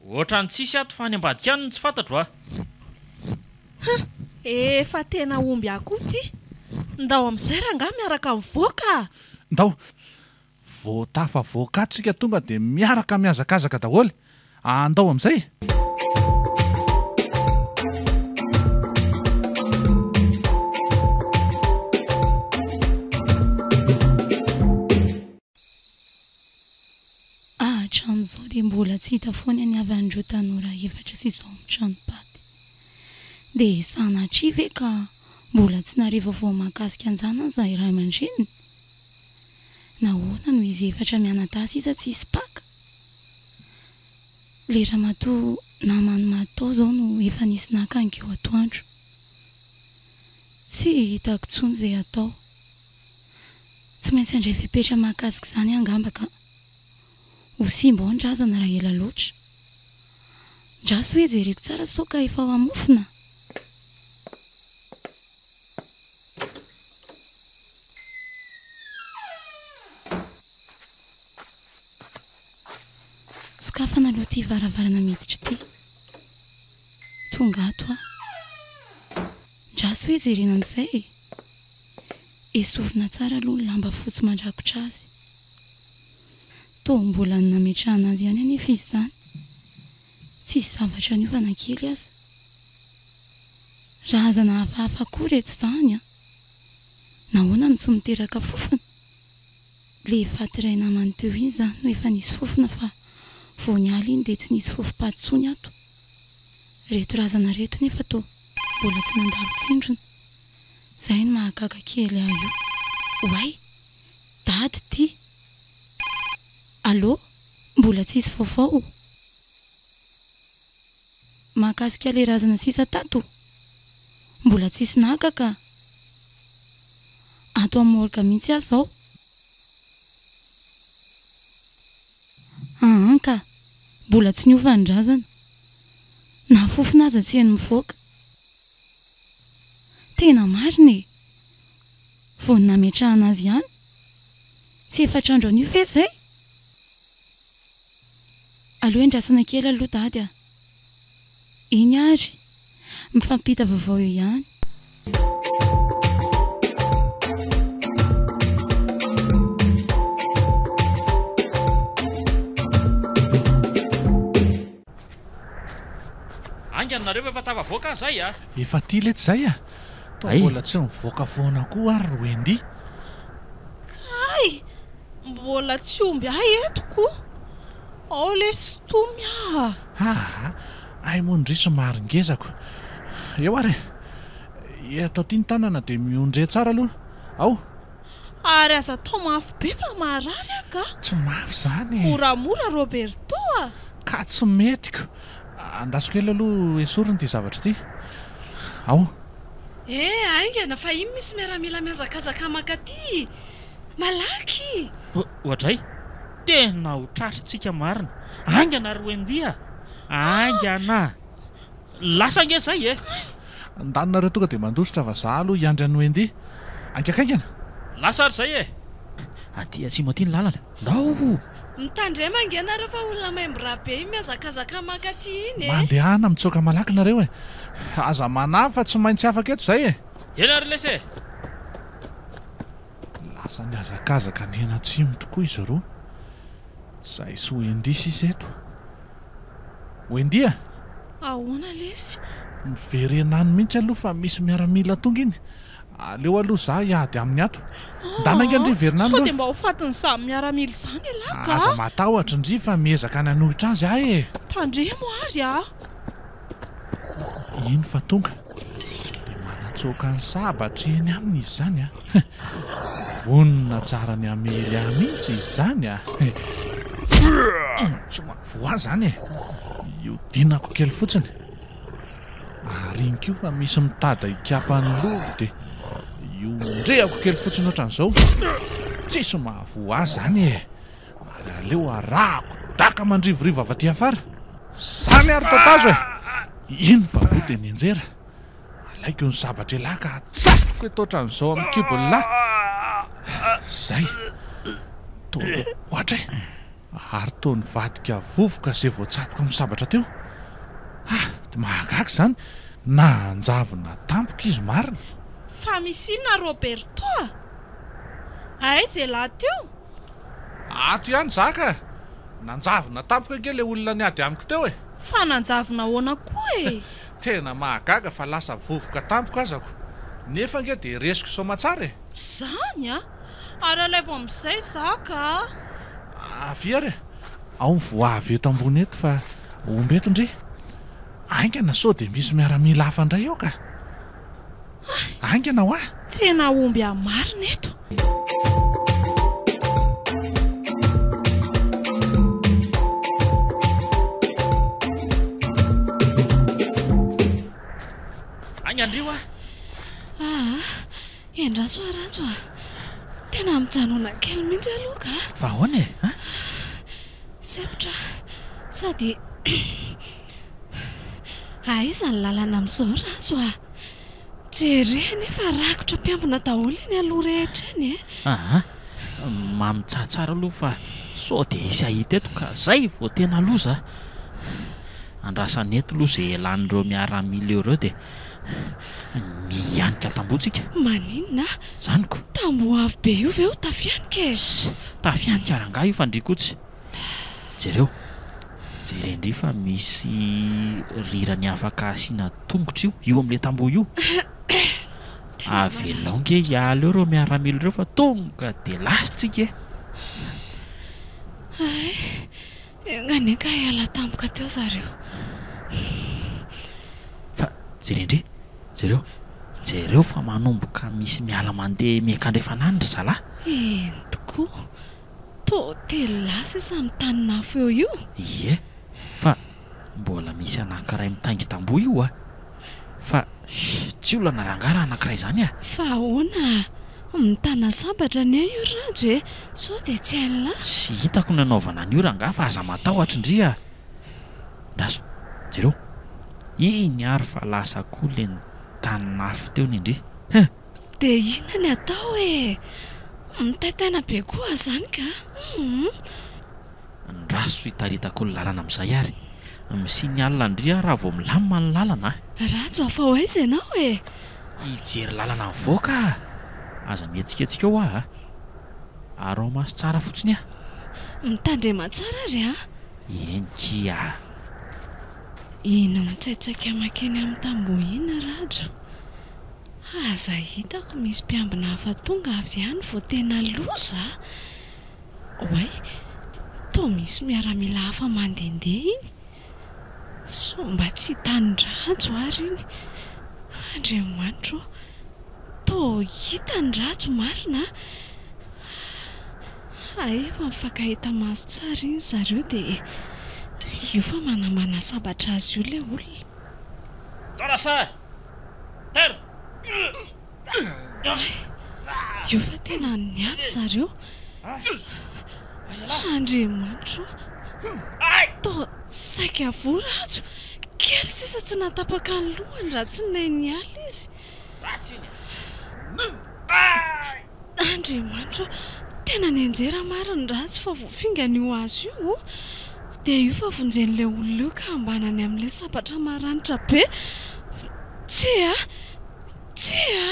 Ohatran'ny tsisy ato fa any ambadika any no tsy fantatro a! Ha! Efa tena omby akoho ity! Ndao amin'izay rangahy miaraka mivoaka a! Ndao! Vao tafavoaka ato isika tonga dia miaraka mihazakazaka daholo! Andao amin'izay! Hatramin'izao dia mbola tsy hita foana ny havan'ireo tanora efatra sisa ao amin'ny tranom-paty. Dia sanatria ve ka mbola tsy nahare vaovao mahakasika an'izany aza i ray aman-dreniny? Nahoana no izy efatra mianadahy sisa tsy hisy mpaka? Ilay ramatoa naman'ny maty tao izao no efa nisy naka ankeo atoandro. Tsy hitako intsony izay hatao. Tsy maintsy handray fepetra mahakasika izany aho angamba ka. Ho simba ao ny razana raha ela loatra. Ndraso hoe jereko tsara sao ka efa ao amofona? Sokafana aloha ity varavarana miditra ity. Tonga ato aho. Ndraso hoe jerena amin'izay e! Esorina tsara aloha ny lamba fotsy mandrakotra azy. Toa mbola ny nametrahana azy ihany anefa izy izany. Tsisy zavatra niova na kely aza. Razana hafahafa koa ireto izany an! Nahoana no tsy miteraka fofona? Le faty iray namany teo iny izany no efa nisy fofona fa vao niala iny dia tsy nisy fofom-paty intsony ato. Reto razana reto nefa toa mbola tsy nandalo tsindrona. Zay no mahagaga kely ahy io. Oay! Dady ty! Allô? Mbola tsisy vaovao? Mahakasika le razana sisa tato? Mbola tsisy naka ka! Ato am morgue mihitsy aho zao. Aa ka! Mbola tsy niova ny razana. Na fofona aza tsy heno mivoaka. Tena marina e! Vao ny nametrahana azy ihany. Tsy efatr'andro anio ve izay? Aleo endrasana kely aloha dady a! Eny ary! Mifampita vaovao eo ihany. Haingana nareo fa efa tafavoaka aho zay a! Efa aty letsy zay a! Toa mbola tsy mivoaka foana koa ary ry Wendy. Kay! Mbola tsy omby ahy eto ko! Ao lesy sintomy ah! Aa! Hay moa ndry somary ngezako. Eo ary e! Eto aty ny tanana dia miondreha tsara aloha. Ao! Ary aza atao mafy be fa marary aho ka! Tsy mafy izany e! Moramora Roberto a! Ka tsy mety ko! Andraso kely aloha esoriny ity zavatra ity. Ao! Eh, haingana fa iny misy miaramila mihazakazaka mankaty! Malaky! Oadray! Tena ho tratritsika marina! Haingana ry Wendy a! Haingana! Lasa ange izay e! Ndany nareo tonga dia mandositra fa za aloha hiandry an'i Wendy. Haingakaingana! Lasa ary izay e! Aty atsimo aty ny lalana. Ndao! Mitandrema ange nareo fa olona maimbo ra be iny mihazakazaka mankaty iny e! Mandehana mitsoaka malaky nareo e! Aza manahy fa tsy maintsy afaka eto izay e! Eny ary lesy e! Lasa nihazakazaka nianatsimo tokoa izy roa. Izay sy Wendy sisa eto. Wendy a! Ahoana lesy? Miverena any mihitsy aloha fa misy miaramila tonga iny. Aleo aloha za hiady aminy ato. Ndana ange ndry hiverina any Sao aloha. dia mba ho fatin'izany miaramila izany ialahy ka! Aza matahotra ndry fa miezaka ny hanohitra azy aho e! Tandremo ary a! Iny fa tonga. Dia manatsoaka ny sabatra eny aminy izy izany a! Vonona tsara ny hamely ahy mihitsy izy izany a! Tsy mahavoa ahy izany e! Iodinako kely fotsiny. Ary iny koa fa misy mitady hikapa ny lohako dia iondrehako kely fotsiny ohatran'izao. Tsisy mahavoa ahy izany e! Ary aleo arahako daka mandrivorivo avy aty afara. Zany ary tatazo e! Iny fa voa dia nianjera. Alaiko ny sabatra elah ka atsatoko eto ohatran'izao amin'ny kibon'lah. Zay. Toa ohatry e! Ary toa nivadika vovoka izay voatsatoka amin'ny sabatra teo. Ah! Dia mahagaga izany. Nanjavona tampoka izy marina. Fa misy inona Roberto a? Aiza elah teo? Ato ihany za ka! Nanjavona tampoka ange ilay olona niady amiko teo e! Fa nanjavona ahoana koa e? Tena mahagaga fa lasa vovoka tampoka azako. Nefa ange dia resiko soamatsara e! Zany a! Ary alaivo amin'izay za ka! Avia ary e! Ao mivoaha avy eto ambony eto fa omby eto ndry. Haingana sao dia misy miaramila hafa indray eo ka. Haingana hoa! Tena omby marina eto. Haingana ndry hoa! Aa, endraso aho Rajo a! Tena mijanona kely mihitsy aloha ka! Fa ahoana e? An? Sempotra sady aiza ny lalana amin'izao Rajo a! Jereo anefa rakotra mpiambina daholo eny aloha rehetra eny e! Aa, mamitsaha tsara aloha fa sao dia hisy hahita eto ka zay vao tena loza a! Andrasana eto aloha izay elan'ireo miaramila eo ireo dia mihanika tamboho tsika. Maninona? Zany ko. Tamboho avo be io ve ho tafihanika e? Ssy, tafihanika rangahy io fa ndry koa tsy. Jereo, jeren-dry fa misy rirany afaka asiana tongotra io, io amin'ilay tamboho io. Avelao nge hiala eo ireo miaramila ireo fa tonga dia lasa tsika e. Hay, enga anie ka hiala tampoka teo zareo. Fa jeren-dry, jereo, jereo fa manomboka misy miala mandeha miankandrefana any ry zalahy. Eny tokoa, Toa telolahy sisa mitanin'afo eo io? Ie, fa mbola misy anankiray mitaingi-tamboho io a! Fa tsy olana rangahy raha anankiray izany a! Fa ahoana? Mitana sabatra anie io ry Rajo e! Sao dia tsy hain'lah? Tsy hitako ny hanaovana an'io rangahy fa aza matahotra ndry a! Ndraso, jereo! Iny ary fa lasa koa le nitanin'afo teo ny ndry! Hein! Dia inona ny atao e? Mitaitaina be koa aho izany ka! Humm. Andraso hitaritako ny lalana amin'izay ary. Mi-signal ndry aho raha vao milamina ny lalana a! Rajo hafa ho aiza ianao e? Hijery lalana mivoaka aho! Aza mihetsiketsika eo aho a! Araho maso tsara fotsiny aho. Mitandrema tsara ary a! Eny kia a! Iny mitsaitsaika mankeny amin'ny tamboho iny Rajo. Aza hitako misy mpiambina hafa tonga avy any vao tena loza a! Oay, toa misy miaramila hafa mandehandeha iny. Sao mba tsy hitan'i Rajo ary iny. Andriamanitro ô! Toa hitan'i Rajo marina a! Hay efa mifankahita maso tsara iny zareo dia io fa manambana sabatra azy io ilay olona. Dorasa! Ter! Io fa tena niady zareo. Andriamanitro ô! Toa saika voa Rajo. Kely sisa tsy nahatapaka ny lohany raha tsy nahay niala izy. Andriamanitro ô! Tena nianjera marina Rajo fa voafingana io hazo io. Dia io fa vonjen'ilay olona io ka ambanany amin'ilay sabatra maranitra be. Tsia! Tsia!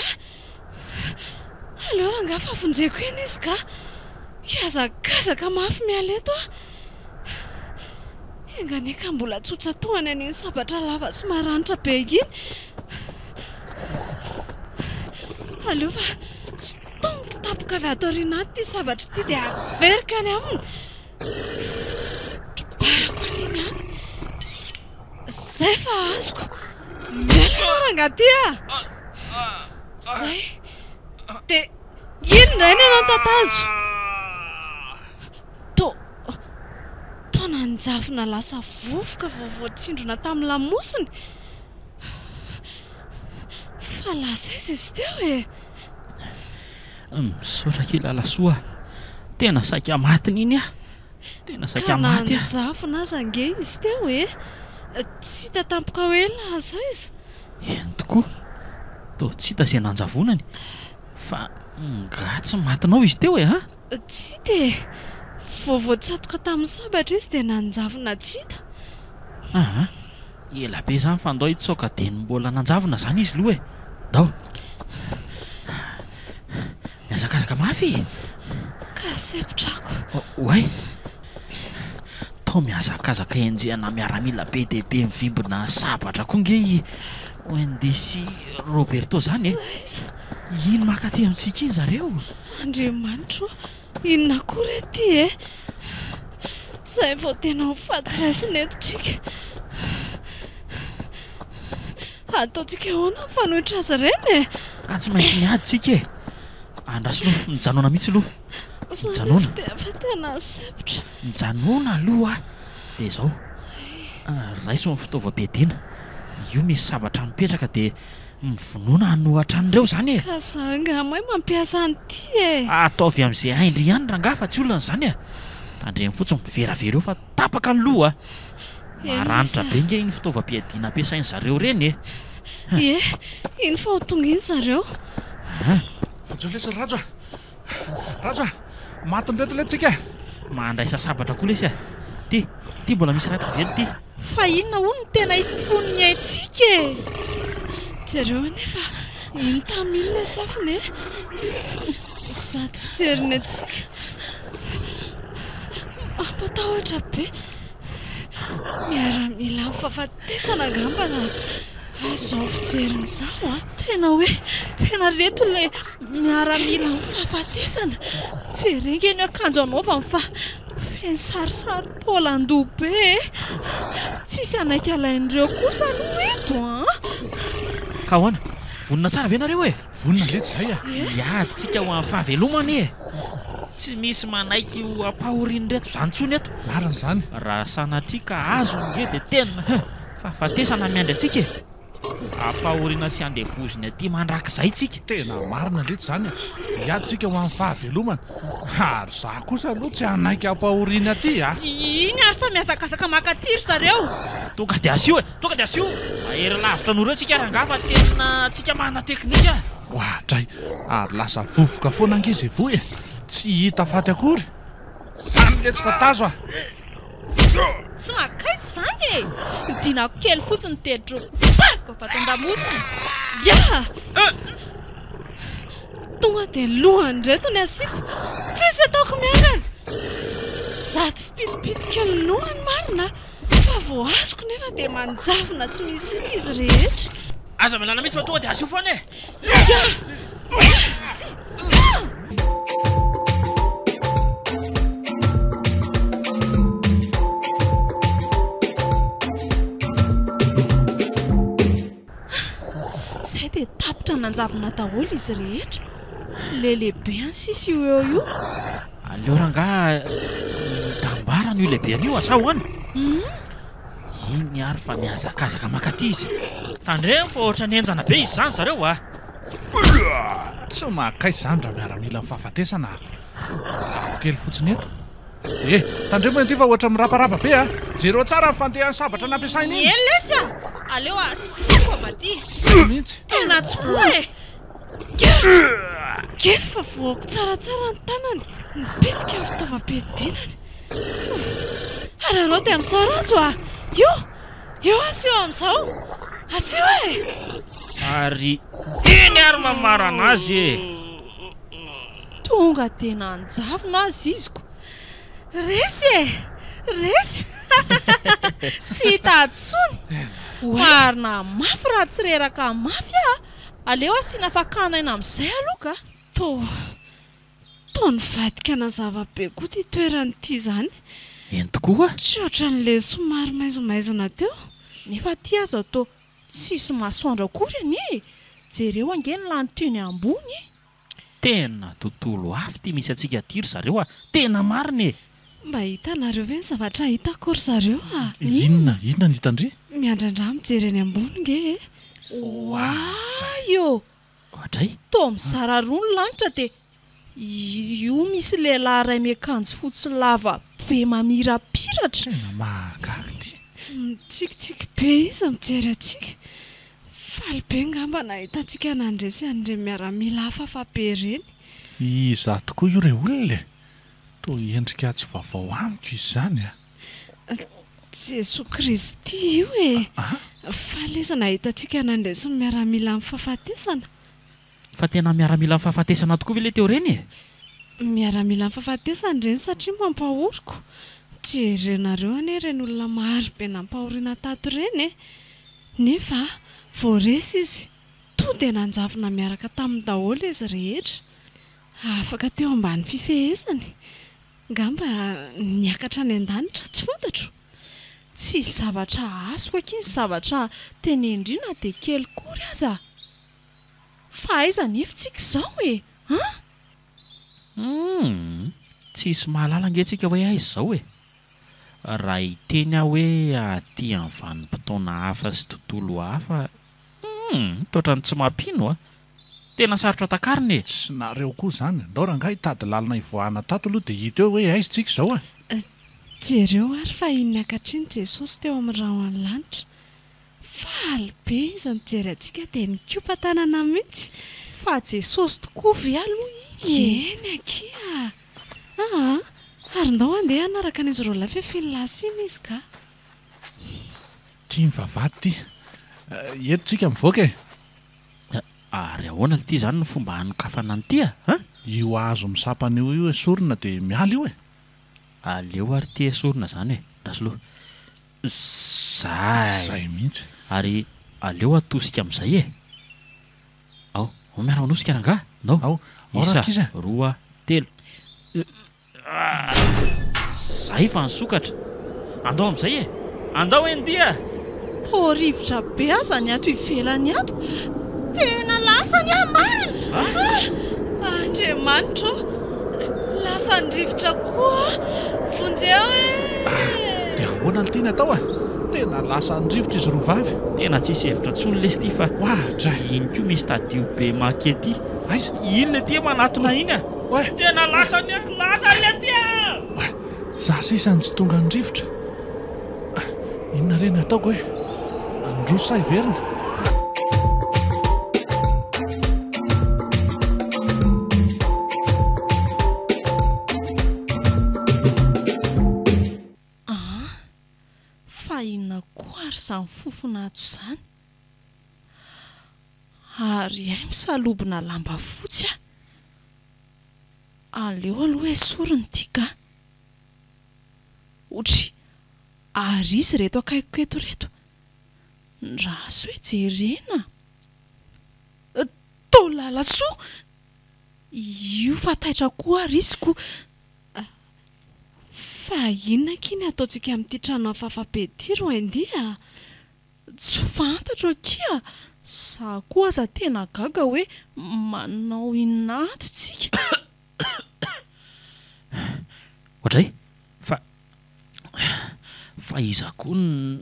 Aleo rangahy fa vonjeko iny izy ka! Hihazakazaka mafy miala eto aho. Enga anie ka mbola tsy hotsatohany an'iny sabatra lava sy maranitra be iny. Aleo fa sintomiko tampoka avy ato aoriana ato ity sabatra ity dia averiko any aminy. Trobarako any iny any. Zay fa azoko. Miala ianao rangahy ty a! Zay. Dia iny indray ny anao tatazo. To toa nanjavona lasa vovoka vao voatsindrona tamin'ny lamosiny. Fa lasa aiza izy teo e? Misaotra akia Lalasoa a! Tena saika matiny iny aho! Tena saika maty aho! Ka nanjavona aza ange izy teo e! Tsy hita tampoka hoe lasa aiza? Eny tokoa! Toa tsy hita izay nanjavonany! Fa nga tsy matinao izy teo e an? Tsy hita e! Vao voatsatoka tamin'ny sabatra izy dia nanjavona tsy hita! Aa! Ela be izany fa ndao hitsoaka dieny mbola nanjavona izany izy loha e! Ndao! Mihazakazaka mafy e! Ka sempotrako. Oay! Toa mihazakazaka enjehana miaramila be dia be mivimbina sabatra koa nge i Wendy sy Roberto izany e! Aiza? Iny maka aty amintsika iny zareo! Andriamanitro ô! Inona koa re ity e? Izay vao tena ho faty raisina eto tsika. Ataontsika ahoana ny mifanohitra azy ireny e? Ka tsy maintsy miady tsika e! Andraso aloha, mijanona mihitsy aloha. Mijanona. Za nefa efa tena sempotra. Mijanona aloha dia izao, raiso ny fitaovam-piadiana. Io misy sabatra mipetraka dia mivonona hanohatra an'ireo izany e! Ka za angaha mahay mampiasa an'ity e! Ataovy amin'izay hain-dry ihany rangahy fa tsy olana izany e! Tandremo fotsiny miveravera eo fa tapaka ny loha a! Maranitra be nge iny fitaovam-piadiana ampiasain zareo ireny e! Ie, iny fa ho tonga iny zareo. An! Vonjeo lesy ry Rajo a! Rajo a! Matin'ireto lesy tsika e! Mandraisa sabatra koa lesy a! Ty, ty mbola misy iray tavela ity. Fa inona hono no tena ifofon'ny aintsika e? Jereo anie fa iny tamy iny ilay safiny e! Zato fijeriny antsika. Mampatahotra be. Miaramila fahafatesana angamba raha izao fijeriny izao an! Tena hoe tena reto ilay miaramila fahafatesana. Jereo nge ny akanjo anaovany fa feno sarisary taolan-doha be e! Tsisy hanaiky alain'ireo kosa aloha eto an! Ka ahoana? Vonona tsara ve nareo e? Vonona letsy izay a! Hiady tsika ho an'ny fahavelomana e! Tsy misy manaiky ho ampahorian'ireto izany intsony eto. Marina izany. Raha sanatria ka azony nge dia tena huh! Fahafatesana miandry antsika e! Ampahoriana sy andevoziny aty mandrakizay tsika. Tena marina letsy izany a! Hiady tsika ho an'ny fahavelomana. Ary za kosa aloha tsy hanaiky ampahoriana aty a! Iny ary fa mihazakazaka maka aty ry zareo. Tonga dia asio e! Tonga dia asio! Mahery lavitra noho ireo tsika rangaha fa tena tsika manana teknika a! Oadray! Ary lasa vovoka foana ange izay voa e! Tsy hita faty akory! Zany letsy tatazo a! Tsy mankaiza izany e! Dinako kely fotsiny dia drobako avy ato an-damosina. Ya! Tonga dia lohan'ireto ny asiako. Tsisy ataoko miangana. Zato fipitipitika ny lohany marina fa vao azoko nefa dia manjavona tsy misy hita izy rehetra. Aza mialana mihitsy fa tonga dia asio foana e! Ya! Izay dia tapitra nanjavona daholo izy rehetra. Ilay lehibeny sisa io eo io. Aleo rangaha hitambarana io lehibeny io asa hoany. Iny ary fa mihazakazaka makaty izy. Tandremo fa ohatran'ny henjana be izy izany zareo a. Tsy mahakaiza izany raha miaramila ny fahafatesana a. Alako kely fotsiny eto. Eh! Tandremo ity fa ohatra miraparapa be a! Jereo tsara ny fandehan'ny sabatra nampiasaina iny! Eny lesy a! Aleo asiako avy aty! Zay mihitsy! Tena tsy voa e! Kely fa voako tsaratsara ny tanany, nipitika ny fitaovam-piadinany. Araraoty amin'izao Rajo a! Io! Io asio amin'izao! Asio e! Ary iny ary mamarana azy e! Tonga dia nanjavona aza izy ko. Resy e! Resy! Tsy hita hadisoany. Marina mafy raha tsy reraka mafy aho. Aleo asiana fakana aina amin'izay aloha ka. Toa, toa nivadika nazava be koa ity toerana ity izany. Eny tokoa. Tsy ohatran'ilay somary maizimaizina teo. Nefa aty aza toa tsisy masoandro akory anie e! Jereo ange ny lanitra eny ambony e! Tena tontolo hafa ity misy antsika ity ry zareo a! Tena marina e! Mba hitanareo ve ny zavatra hitako ry zareo a! Inona, inona no hitan-dry? Miandrandra mijery eny ambony nge e! Oay ô! Oadray! Toa mizara roa ny lanitra dia io misy lehilahy iray miakanjo fotsy lava be mamirapiratra. Tena mahagaga ity. Mitsikitsiky be izy mijery antsika. Faly be ngamba nahita antsika nandresy an'ireny miaramila hafahafa be ireny. Iza tokoa io re olona e? Toa endrika tsy vaovao amiko izy izany a! Jesoa Kristy io e! Faly izy nahita antsika nandresy ny miaramilan'ny fahafatesana. Fa tena miaramilan'ny fahafatesana tokoa ve ilay teo ireny e? Miaramilan'ny fahafatesana ireny satria mampahoriko. Jerenareo anie ireny olona maro be nampahoriana tato ireny e! Nefa vao resy izy, toa dia nanjavona miaraka taminy daholo izy rehetra. Afaka teo ambany fifehezany. Ngamba niakatra any an-danitra, tsy fantatro. Tsisy zavatra azoko akia ny zavatra tenenin-dry na dia kely kory aza. Fa aiza anefa tsika izao e? An? Humm! Tsisy mahalala ange tsika hoe aiza izao e! Raha hiteny aho hoe aty amin'ny vanim-potoana hafa sy tontolo hafa, humm! Toatran'ny tsy mampino a! Tena sarotra takarina e! Tsy nareo koa izany. Ndao rangahy hitady lalana hivoahana tato aloha dia hita eo hoe aiza tsika izao e! Jereo ary fa iny niakatra iny Jesosy teo amin'ny rahon'ny lanitra. Faly be izy nijery antsika dia nikopa-tanana mihitsy. Fa Jesosy tokoa ve aloha iny e? Eny akia! Aa! Ary ndao handeha hanaraka an'izy roalahy fefiny lasa iny izy ka! Ity ny vavahady ity. Eto tsika mivoaka e! Ary ahoana lty izany no fomba hanokafana an'ity a? An? Io hazo misampana io io esorina dia miala io e! Aleo ary ity esorina izany e! Rasoloa. Zay! Zay mihitsy. Ary aleo atosika amin'izay e! Ao, ao miara-manosika rangahy! Ndao! Ao, ao Isa, rankizy e! roa, telo. Zay fa nisokatra. Andao amin'izay e! Andao India! Toa rivotra be aza ny ato ivelany ato. Tena lasany aho marina! Ah! Andriamanitra ô! Lasan'ny rivotra koa aho! Vonjeo e! Ah! Dia ahoana no tiany atao e? Tena lasan'ny rivotra izy roa vavy. Tena tsisy hevitra intsony lesy ity fa Oadray! iny koa misy tadio be makety. Aiza? Iny le ty manatona iny a! Oay! Tena lasany a! Lasany le ty a! Oay! Za sisa no tsy tongan'ny rivotra. Inona re ny ataoko e? Handroso sa hiverina? An! Fa inona koa ary izany fofona ato izany? Ary hay misalobona lamba fotsy aho. Aleo aloha esorina ity ka. Otry, ary izy ireto akaikiko eto ireto. Ndraso e, jerena. Toa Lalasoa! Io fa taitra koa ary izy ko. Fa inona akia ny ataontsika amin'ity trano hafahafa be ity ry Wendy a? Tsy fantatro akia, za koa aza tena gaga hoe manao inona ato tsika. Oadray, fa fa iza koa no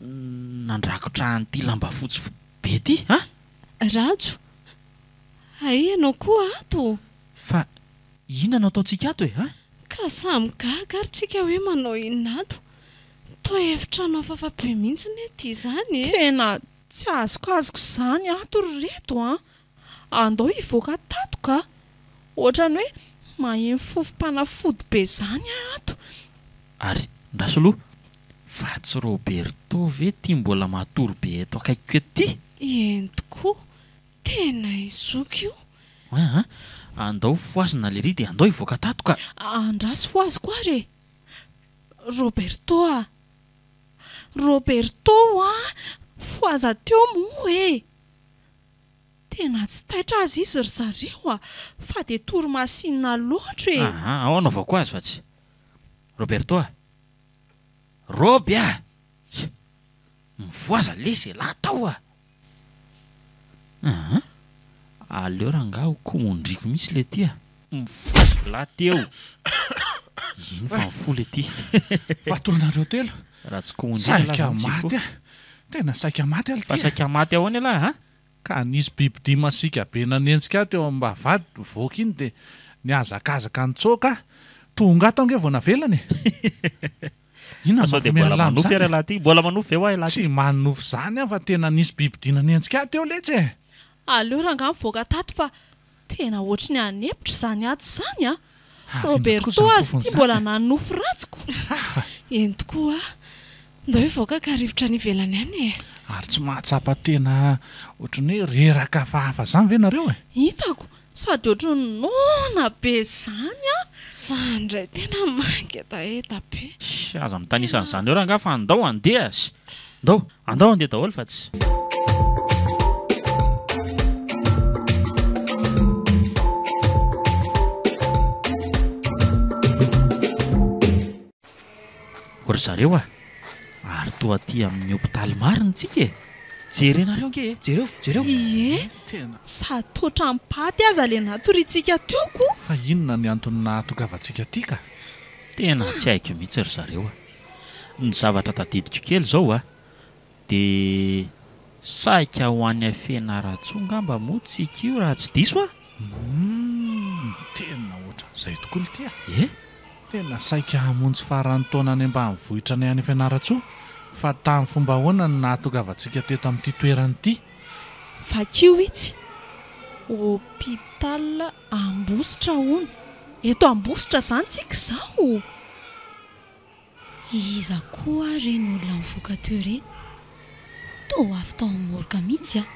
nandrakotra an'ity lamba fotsy be ity an? Rajo, hay ianao koa ato? Fa inona no ataontsika ato e an? Ka samy gaga ary tsika hoe manao inona ato? Toa efitrano hafahafa be mihitsy ne ity izany e! Tena tsy azokazoko izany ato ry reto an! Andao hivoaka tato ka! Ohatran'ny hoe maheno fofom-panafody be izany aho ato. Ary Rasolo, fa tsy Roberto ve ity mbola matory be eto akaikiko eto ity? Eny tokoa, tena i zoky io. An an, andao fohazina lery dia andao hivoaka tato ka! Andraso fohaziko ary e! Roberto a! Roberto a! Fohaza teo moa e! Tena tsy taitra aza izy ry zareo a! Fa dia torimasinina loatra e! Aa, ao anaovako azy fa tsy. Roberto a! Roby a! Mivoaza lesy elah tao a! Aa! Aleo rangaha ho komondriko mihitsy le ty a! Mivoaza elah teo! Ino fa mifoha le ty. Fa toa anareo telo. Raha tsy komondriko elah Saika zany tsy maty hifoha. aho. Tena saika maty aho Fa lty a! saika maty ahoana elah a? Ka nisy bibidia masiaka be nanenjika ahy teo am-bavahady nivoaka iny dia nihazakazaka nitsoaka aho. Tonga ato ange vao navelany e! Inona Fa sao dia mampiomehy mbola an'lah manofy amin'izany ary e? elah ty? Mbola manofy ve hoa elah ty? Tsy manofy izany aho fa tena nisy bibidia nanenjika ahy teo letsy e! Aleo rangahy mivoaka tato fa tena ohatry ny hanempotra izany ato izany a! Ary inona tokoa Roberto izany aza fofona ity izany mbola e? nanonofy ratsy ko! Eny tokoa a! Ndao hivoaka ka rivotra any ivelany any e! Ary tsy mahatsapa tena ohatry ny hoe reraka hafahafa izany ve nareo e? Hitako Sady ohatran'ny noana be zany an! Za ndray tena mangetaheta be. Sh, aza mitanisa an'izany eo rangaha fa andao handeha sh! Ndao, andao handeha daholo fa tsy. O ry zareo a! Ary toa aty amin'ny hopitaly marina tsika e! Jerenareo ange e! Jereo! Jereo! Ie! Tena. Sady toa ohatran'ny paty aza le natoriantsika teo ko! Fa inona ny antony nahatongavantsika aty ka? Tena tsy haiko mihitsy ry zareo a! Ny zavatra tadidiko kely izao a! Dia saika ho any Fianarantsoa ngamba moa tsika io raha tsy diso aho? Humm! Tena ohatran'izay tokoa lty a! Eh? Tena saika hamonjy faran'ny taona any ambanivohitra anay any Fianarantsoa, fa tamin'ny fomba ahoana no nahatongavantsika teto amin'ity toerana ity? Vakio itsy! Hôpital Ambositra hono! Eto Ambositra izany tsika izao? Iza koa ary ireny olona nivoaka teo ireny? Toa avy tao amin'ny morgue mihitsy an!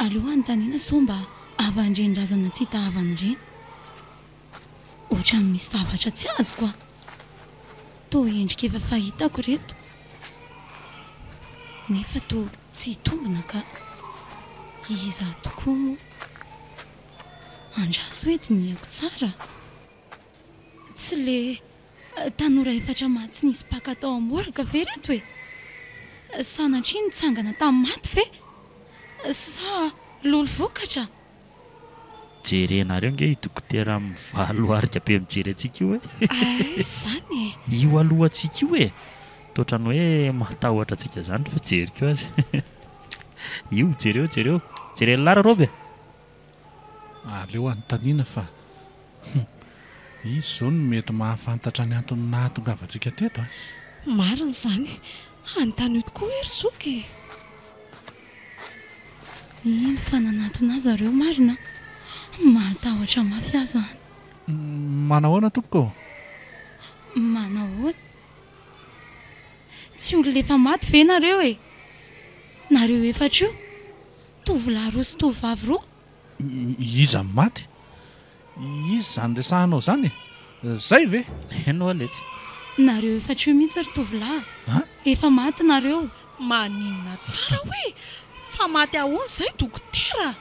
Aleo anontaniana sao mba havan'ireny razana tsy hita havana ireny. Ohatran'ny misy zavatra tsy azoko an! Toa endrika efa fahitako ireto. Nefa toa tsy hitombina ka. Iza tokoa moa? Andraso hoe dinihako tsara. Tsy le tanora efatra maty tsy nisy mpaka tao am morgue ve reto e? Sanatria nitsangana tamin'ny maty ve? Sa lolo vokatra? Jerenareo nge io dokotera mivalo arika be mijery antsika io e! Aiza izany e? Io alohantsika io e! Toa ohatran'ny hoe matahotra antsika izany ny fijeriko azy. Io, jereo, jereo. Jeren'i Lara Roby e! Aleo anontaniana fa hum, izy izao no mety mahafantatra ny antony nahatongavantsika teto a! Marina izany, anontanio tokoa hoe ry zoky e! Iny fa nanatona ahy zareo marina a! Mahatahotra mafy aho izany. Manahoana tompoko ô? Manahoana? Tsy olona efa maty ve nareo e? Nareo efatra io? Tovolahy roa sy tovovavy roa? Iza no maty? Iza izany resahanao izany e? Zay ve? Eny hoa letsy. Nareo efatra io mihitsy ry tovolahy a! Efa maty nareo. Maninona tsara hoe fa maty ahoana izay dokotera?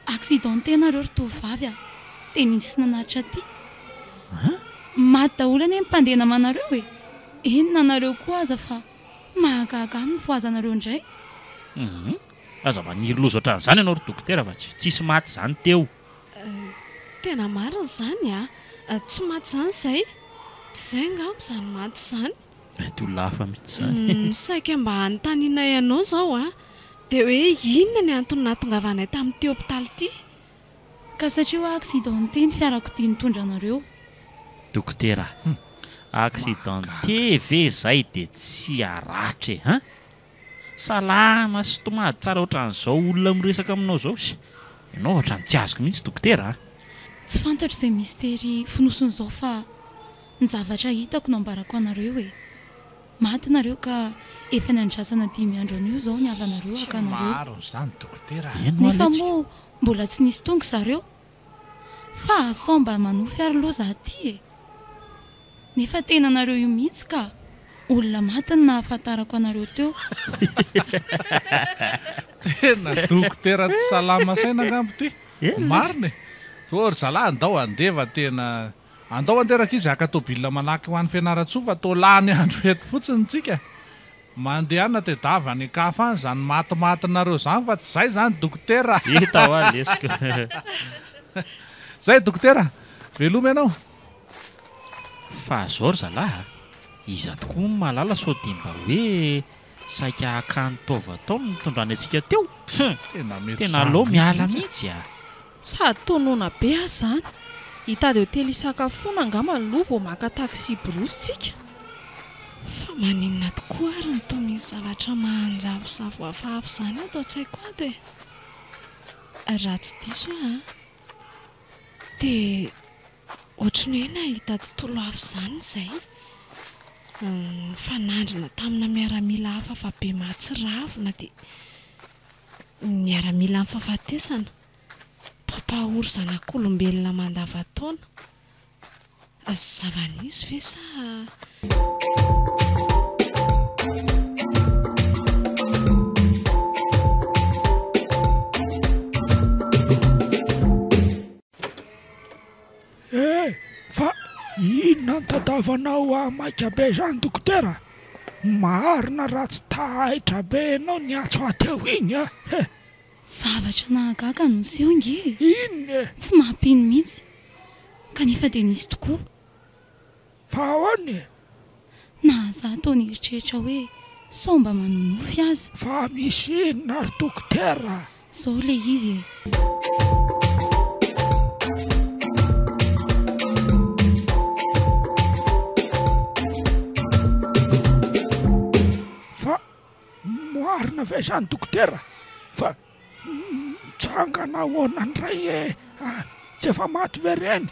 Accidenté nareo ry tovovavy a! Dia nisy nanatitra aty. Maty daholo anie ny mpandeha namanareo e! Eny na nareo koa aza fa mahagaga ahy ny nifohazanareo indray. Hum. Aza maniry loza ohatran'izany ianao ry dokotera fa tsy tsisy maty izany teo. Tena marina izany a! Tsy maty izany izay. Tsy izay angamba izany maty izany. Mety olona hafa mihitsy izany. Saika mba hanontanianay anao izao a! Dia hoe inona ny antony nahatongavanay tamin'ity hopitaly ity? Ka satria hoa accidenté ny fiarakodia nitondra anareo. Dokotera, accidenté ve izay dia tsy haratra e! Hein? Salama sy tomady tsara ohatran'izao olona miresaka aminao izao sy ianao ohatran'ny tsy azoko mihitsy dokotera a! Tsy fantatro izay mistery fonosin'izao fa ny zavatra hitako no ambarako anareo e! Maty nareo ka efa niandrasana dimy andro anio izao ny havanareo Tsy haka anareo. marina izany dokotera a! Eny hoa Nefa letsy. moa mbola tsy nisy tonga zareo. Fa sao mba manofy ary loha za ty e! Nefa tena nareo io mihitsy ka! Olona maty no nahafantarako anareo teo. Tena dokotera tsy salama saina angamba ity. Eny lesy. Marina e! Ô ry zalahy andao handeha fa tena Andao handeha rankizy haka tôbila malaky ho any Fianarantsoa fa tô lany andro eto fotsiny tsika. Mandehana tedava any an-kafa any zany matimatinareo zany fa tsy zay zany dokotera a! Hita hoa lesiko. Zay dokotera! Veloma ianao! Fa zao ry zalahy a! Iza tokoa moa mahalala sao dia mba hoe saika hakany taova tao no nitondrany antsika teo? Hum! Tena mety Tena zany aleo mihitsy miala mihitsy mihitsy a! Sady toa noana be aza izany. Hitady hotely hisakafoana angamba aloha vao maka taxi-brousse tsika. Fa maninona tokoa ary no toa misy zavatra mahanjavozavo hafahafa izany ato an-tsaiko ato e? Raha tsy diso aho an, dia ohatry ny hoe nahita tontolo hafa izany izay. Nifanandrina tamina miaramila hafahafa be mahatsiravina dia miaramila amin'ny fahafatesana. Mpampahory zanak'olombelona mandavantaona. Zava-nisy ve sa. Eh! Fa inona ny tantara? Nahatongavanao maika be izany dokotera? Marina raha tsy taitra be ianao niantso ahy teo iny a! He! Zavatra nahagaga no niseho ange e! Inona e? Tsy mampino mihitsy. Kanefa dia nisy tokoa. Fa ahoana e? Na za toa nieritreritra hoe sao mba manonofy aza. Fa misy inona ry dokotera? Zao le izy e. Fa marina ve izany dokotera? Fa mitsangana ahoana indray e? Tsy efa maty ve ireny?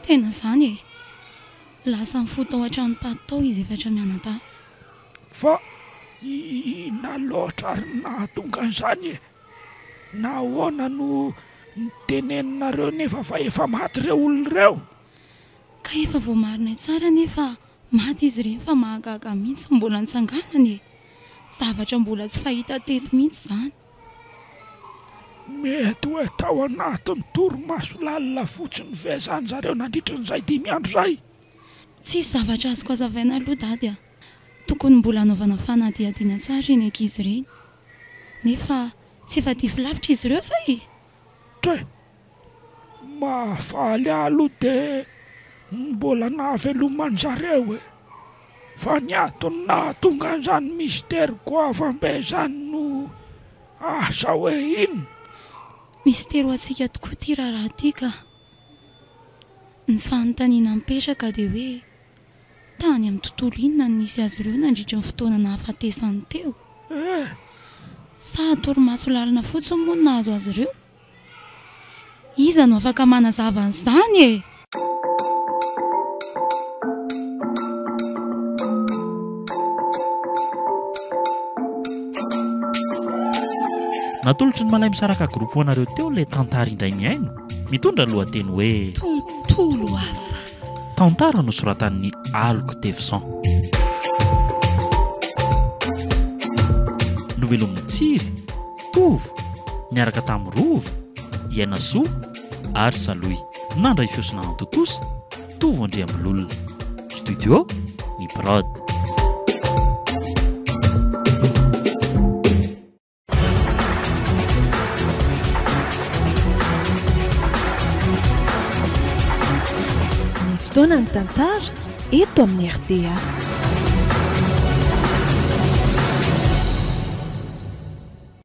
Tena izany e! Lasa nifoha tao an-tranom-paty tao izy efatra mianadahy. Fa inona loatra ary no nahatonga an'izany e? Nahoana no niteneninareo nefa fa efa maty ireo olona ireo? Ka efa voamarinay tsara anefa maty izy ireny fa mahagaga mihitsy ny mbola nitsanganany e! Zavatra mbola tsy fahita teto mihitsy izany. Mety hoe tao anatin'ny torimaso lalina fotsiny ve izany zareo nandritran'izay dimy andro izay? Tsisy zavatra azoko hazavaina aloha dady a! Tokony mbola hanaovana fanadihadiana tsara ireny ankizy ireny. Nefa tsy efa dify lavitra izy ireo zay e! Tre! Mahafaly ahy aloha dia ny mbola nahaveloman-jareo e! Fa ny antony nahatonga an'izany mistery goavam-be izany no asa hoe inona? Mistery ho antsika tokoa ity raharaha ity ka! Ny fanontaniana mipetraka dia hoe tany amin'ny tontolo inona no nisy azy ireo nandritra ny fotoana nahafatesany teo? Eh! Sa torimaso lalina fotsiny moa no nahazo azy ireo? Iza no afaka manazava an'izany e? Natolotry ny Malaimisaraka Group ho anareo teo ilay tantara indray mihaino, mitondra lohateny hoe. Tontolo hafa. Tantara nosoratan'i Aloky Tefson. Novelomin'i Tsiry. Tovo, niaraka tamin'i Rova, Iainasoa ary Salohy. Nandray feo sy nanatontosa, Tovo Andriambololona. Studio, Ny Prod. Ny fotoana ny tantara eto amin'ny rta.